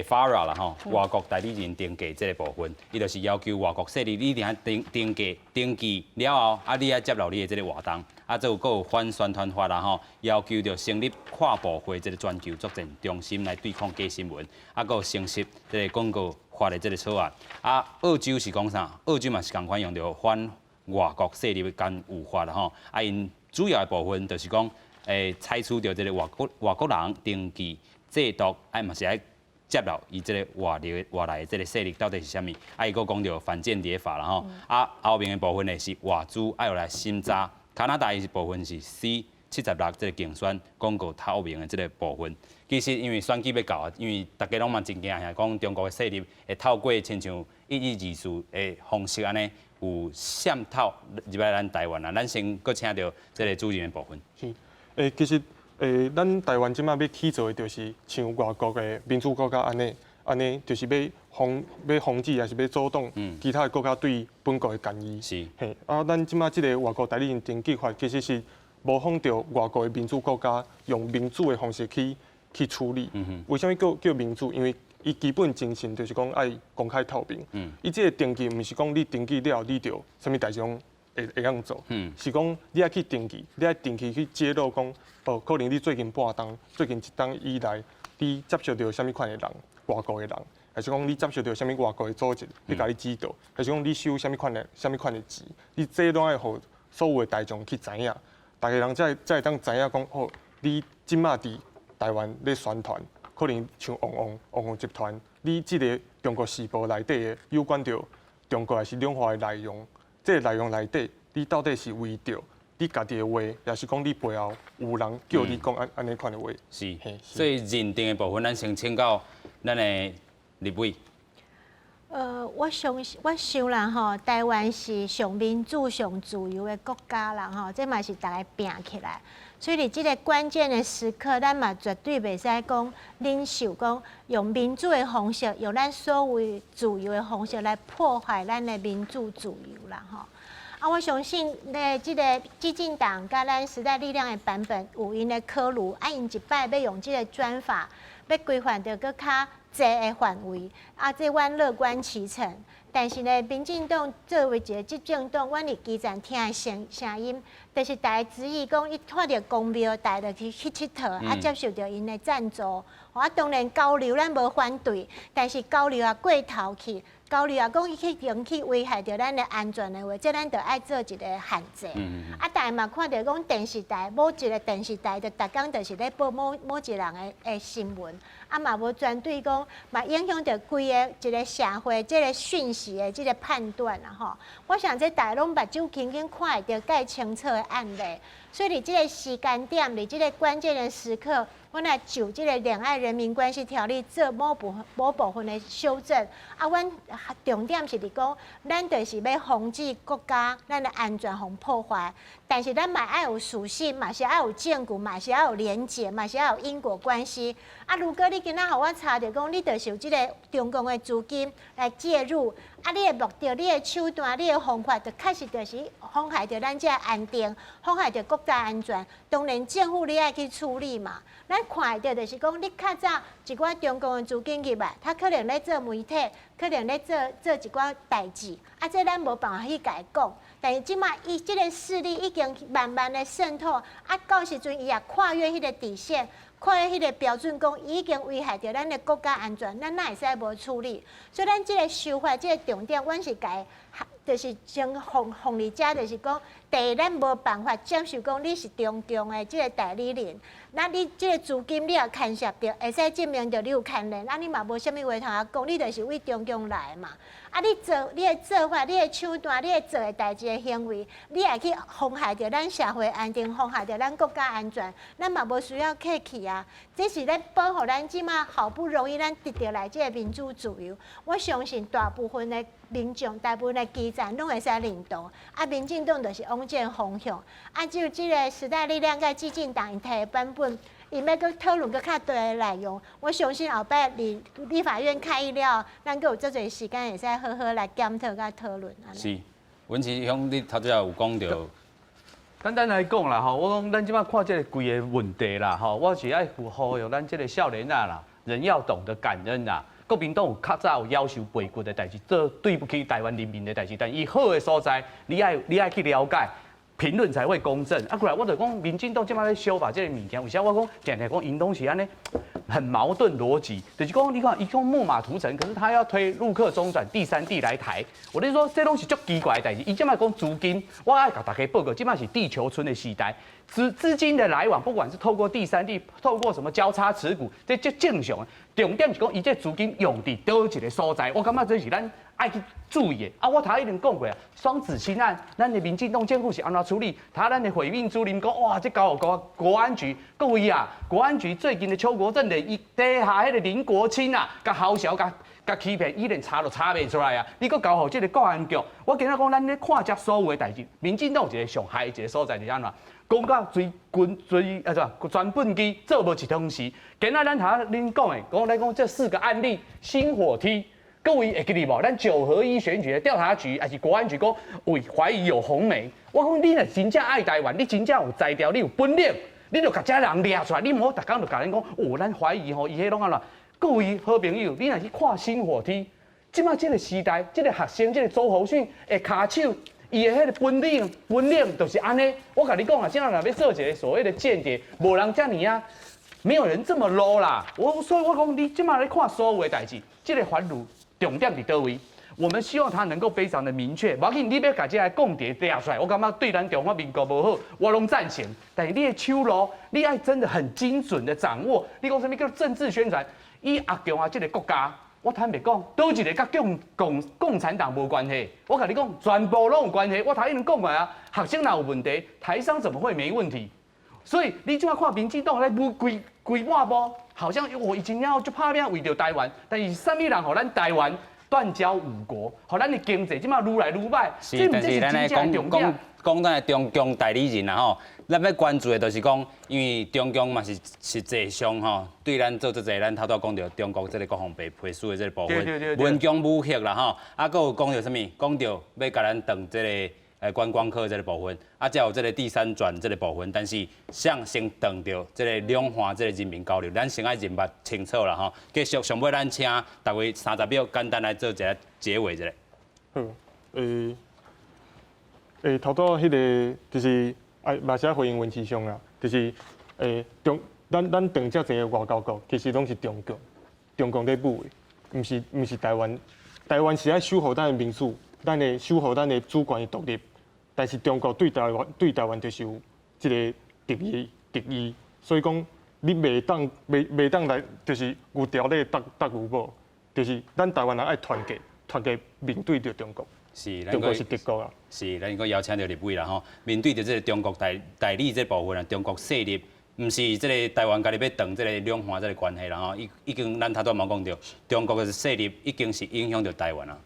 FARA 啦吼，外國代理人登記這个部分，伊就是要求外國勢力你一定愛登記了後，啊你愛接受你的這个活動，啊這有閣有反宣傳法啦吼，要求著成立跨部會這个全球作戰中心來對抗假新聞，啊閣有成立這个廣告法的這个草案。啊，澳洲是講啥？澳洲嘛是仝款用著反外國勢力的干預法啦吼，啊𪜶主要的部分就是講，採取著這个外國人登記制度，啊嘛是愛接受伊這个外來外來的這个勢力到底是啥物？啊，伊閣講著反間諜法啦吼。啊，歐盟的部分呢是外資愛來審查，加拿大伊是部分是 C 76這个競選廣告透明的這个部分。其實因為選舉欲到啊，因為逐家攏嘛真驚嚇，講中國的勢力會透過親像1124的方式按呢，有滲透入來咱台灣啊。咱先閣請著這个主任的部分。是，其實。咱台灣這馬欲去做的，就是像外國的民主國家按呢，按呢就是欲防止，抑是欲阻擋其他的國家對本國的干預。嘿，啊，咱這馬這个外國代理人登記法，其實是模仿著外國的民主國家用民主的方式去處理。為啥物叫民主？因為伊基本精神就是講愛公開透明。伊這个登記毋是講你登記了後你就啥物代誌攏會當做，是講你愛去登記，你愛定期去揭露講，哦，可能你最近半冬、最近一冬以來，你接觸著啥物款的人，外國的人，還是講你接觸著啥物外國的組織去共你指導，還是講你收啥物款的、啥物款的錢，你這攏愛予所有的大眾去知影，逐家人才會當知影講，哦，你這馬佇台灣咧宣傳，可能像旺旺旺旺集團，你這个中國時報內底的有關著中國抑是兩岸的內容。這个內容內底，你到底是為著你家己的話，抑是講你背後有人叫你講按呢款的話？是，所以認定的部分，咱先請教咱的立委。我相信，我想啦吼，台灣是上民主、上自由的國家啦吼，這嘛是逐家拚起來。所以佇這个關鍵的時刻，咱嘛絕對袂使講忍受講用民主的方式，用咱所謂自由的方式來破壞咱的民主自由啦吼。啊，我相信咧，這个基進黨佮咱時代力量的版本有𪜶的考慮，啊，𪜶一擺欲用這个專法，欲規範著閣較濟的範圍，啊，這阮樂觀其成。但是呢，民進黨作為一個執政黨，阮佇基層聽的聲聲音，就是大家質疑講，伊看著公廟，大家就去去𨑨迌，啊，接受著𪜶的贊助。啊，當然交流咱無反對，但是交流也過頭去，交流也講伊去用去危害著咱的安全的話，這咱就愛做一個限制。啊，但嘛看著講電視台某一個電視台就逐工就是咧報某某一人的新聞，啊嘛無專對講，嘛影響著規个一個社會這個訊息的這個判斷啦吼。我想這大家攏目睭輕輕看會著蓋清楚的案例，所以佇這個時間點，佇這個關鍵的時刻，阮來就這個兩岸人民關係條例做某部分某部分的修正。啊，阮重點是佇講，咱就是欲防止國家咱的安全予破壞，但是咱嘛愛有事實，嘛是愛有證據，嘛是愛有連結，嘛是愛有因果關係。啊，如果你今仔予我查著講，你就是有這個中共的資金來介入，啊，你的目的、你的手段、你的方法，就確實就是妨害著咱這個安定，妨害著國家安全。當然，政府你愛去處理嘛。咱看會著就是講，你較早一寡中共的資金入來，他可能咧做媒體，可能咧做做一寡代誌，啊，這咱無辦法去共伊講。但是這馬伊這個勢力已經慢慢的滲透，啊，到時陣伊也跨越彼個底線，跨越彼個標準，講已經危害著咱的國家安全，咱哪會使無處理？所以咱這個修法這個重點，阮是共伊，就是先放放佇遮，就是講，第一，咱無辦法接受講你是中共的這個代理人，那你這個資金你也牽涉著，會使證明著你有牽連，啊，你嘛無啥物話通仔講，你就是為中共來的嘛。啊，你做你的做法、你的手段、你的做的代誌的行為，你也去妨害著咱社會安定，妨害著咱國家安全，咱嘛無需要客氣啊。這是咧保護咱這馬好不容易咱得著來這個民主自由。我相信大部分的民眾、大部分的基層攏會使認同。啊，民進黨就是往這個方向。啊，就這個時代力量佮基進黨𪜶提的版本，𪜶欲閣討論閣較多的內容。我相信後擺佇立法院開議了，咱閣有足濟時間會使好好來檢討佮討論。是，文琦兄，你頭拄仔有講著。簡單來講啦，吼，我講咱這馬看這個規个問題啦，吼，我是愛呼籲咱這個少年仔啦，人要懂得感恩啦。國民黨有較早有夭壽背骨的代誌，做對不起台灣人民的代誌，但伊好的所在，你愛你愛去了解，評論才會公正。啊，過來我就講，民進黨這馬咧修法這個物件，為啥我講定定講𪜶攏是按呢很矛盾邏輯？就是講你看，伊講木馬屠城，可是他要推陸客中轉第三地來台，我咧說這攏是足奇怪的代誌。伊這馬講資金，我愛共大家報告，這馬是地球村的時代，資資金的來往，不管是透過第三地，透過什麼交叉持股，這足正常。重點是講，伊這資金用佇佗一個所在，我感覺這是咱愛去注意的。啊，我頭已經講過啊，雙子星案，咱的民進黨政府是按怎處理？他咱的毀命主任講，哇，這交予國國安局，各位啊，國安局最近的邱國正的伊底下彼個林國清啊，共姣潲共共欺騙，伊連查都查袂出來啊！你閣交予這個國安局，我今仔講，咱咧看這所有的代誌，民進黨有一個上害一個所在是按怎？講到追軍追啊，怎專本機做無一湯匙。今仔咱頭恁講的，講來講這四個案例，星火梯，各位會記得無？咱九合一選舉的調查局還是國安局講，有懷疑有紅媒。我講你若真正愛台灣，你真正有才調，你有本領，你就共這人掠出來。你毋好逐工就共咱講，哦，咱懷疑吼，伊彼攏按怎？各位好朋友，你若去看星火梯，這馬這個時代，這個學生，這個周侯俊的跤手。伊的彼個本領，本領就是按呢。我共你講啊，這若欲做一個所謂的間諜，無人遮爾啊，沒有人這麼 low 啦。我所以我講，你這馬咧看所有的代誌，這個法律重點佇佗位？我們希望他能夠非常的明確。無要緊，你欲共這个共諜掠出來，我感覺對咱中華民國無好，我攏贊成。但是你的手路，你愛真的很精準的掌握。你講啥物叫政治宣傳？伊阿強啊，這個國家。我坦白講，佗一个佮共共共產黨無關係。我共你講，全部攏有關係。我頭已經講過啊，學生若有問題，台商怎麼會沒問題？所以你這馬看民進黨咧舞規規滿步，好像我以前了就拍拚為著台灣，但是啥物人予咱台灣斷交五國，予咱的經濟這馬愈來愈䆀。是，但是咱咧講講講咱的中共代理人啦吼，咱欲關注的就是講，因為中共嘛是實際上吼，對咱做這濟，咱頭拄講著中國這個國防部批示的這個部分，文攻武嚇啦吼，啊，閣有講著啥物？講著欲共咱斷這個觀光客這個部分，啊，才有這個第三轉這個部分，但是誰先斷著這個兩岸這個人民交流，咱先愛認捌清楚啦吼。繼續上尾咱請逐位30秒簡單來做一個結尾一下。好，頭拄彼个就是愛嘛是愛回應文綺雄啦，就是咱當遮濟个外交國，其實攏是中共，中共咧舞的，毋是台灣，台灣是愛守護咱的民主，咱的守護咱的主權的獨立，但是中國對台灣就是有這个敵意，所以講你袂當來，就是牛牢咧搭搭牛母，就是咱台灣人愛團結，團結面對著中國。中國是敵國啊！是，咱閣邀請著立委啦吼，面對著這个中國代理這部分啊，中國勢力，毋是這个台灣家己欲斷這个兩岸這个關係啦吼，已經咱頭拄嘛講著，中國的勢力已經是影響著台灣啊。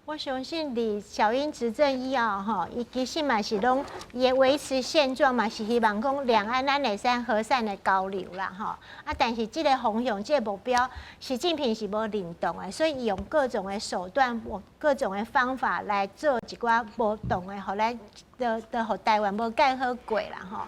我相信，佇小英執政以後，吼，伊其實嘛是攏伊維持現狀嘛，是希望講兩岸咱會使和善的交流啦，吼。啊，但是這个方向、這个目標，習近平是無認同的，所以伊用各種的手段、各種的方法來做一寡無同的，予咱都予台灣無蓋好過啦，吼。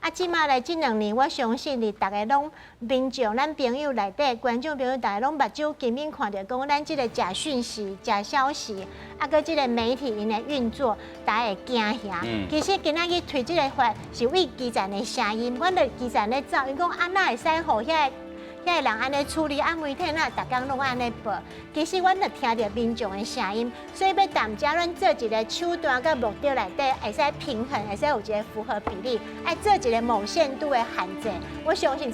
啊，這馬來這兩年，我相信佇逐个攏民眾、咱朋友內底觀眾朋友，逐个攏目睭緊緊看著講，咱這个假訊息、假消息，啊，閣這个媒體𪜶的運作，大家會驚嚇。其實今仔日推這个法是為基層的聲音，阮著基層咧走，𪜶講啊，哪會使予遐个人按呢處理，啊媒體哪逐工攏按呢報？其實阮著聽著民眾的聲音，所以欲踮遮阮做一个手段佮目的內底，會使平衡，會使有一个符合比例，愛做一个某限度的限制。我相信。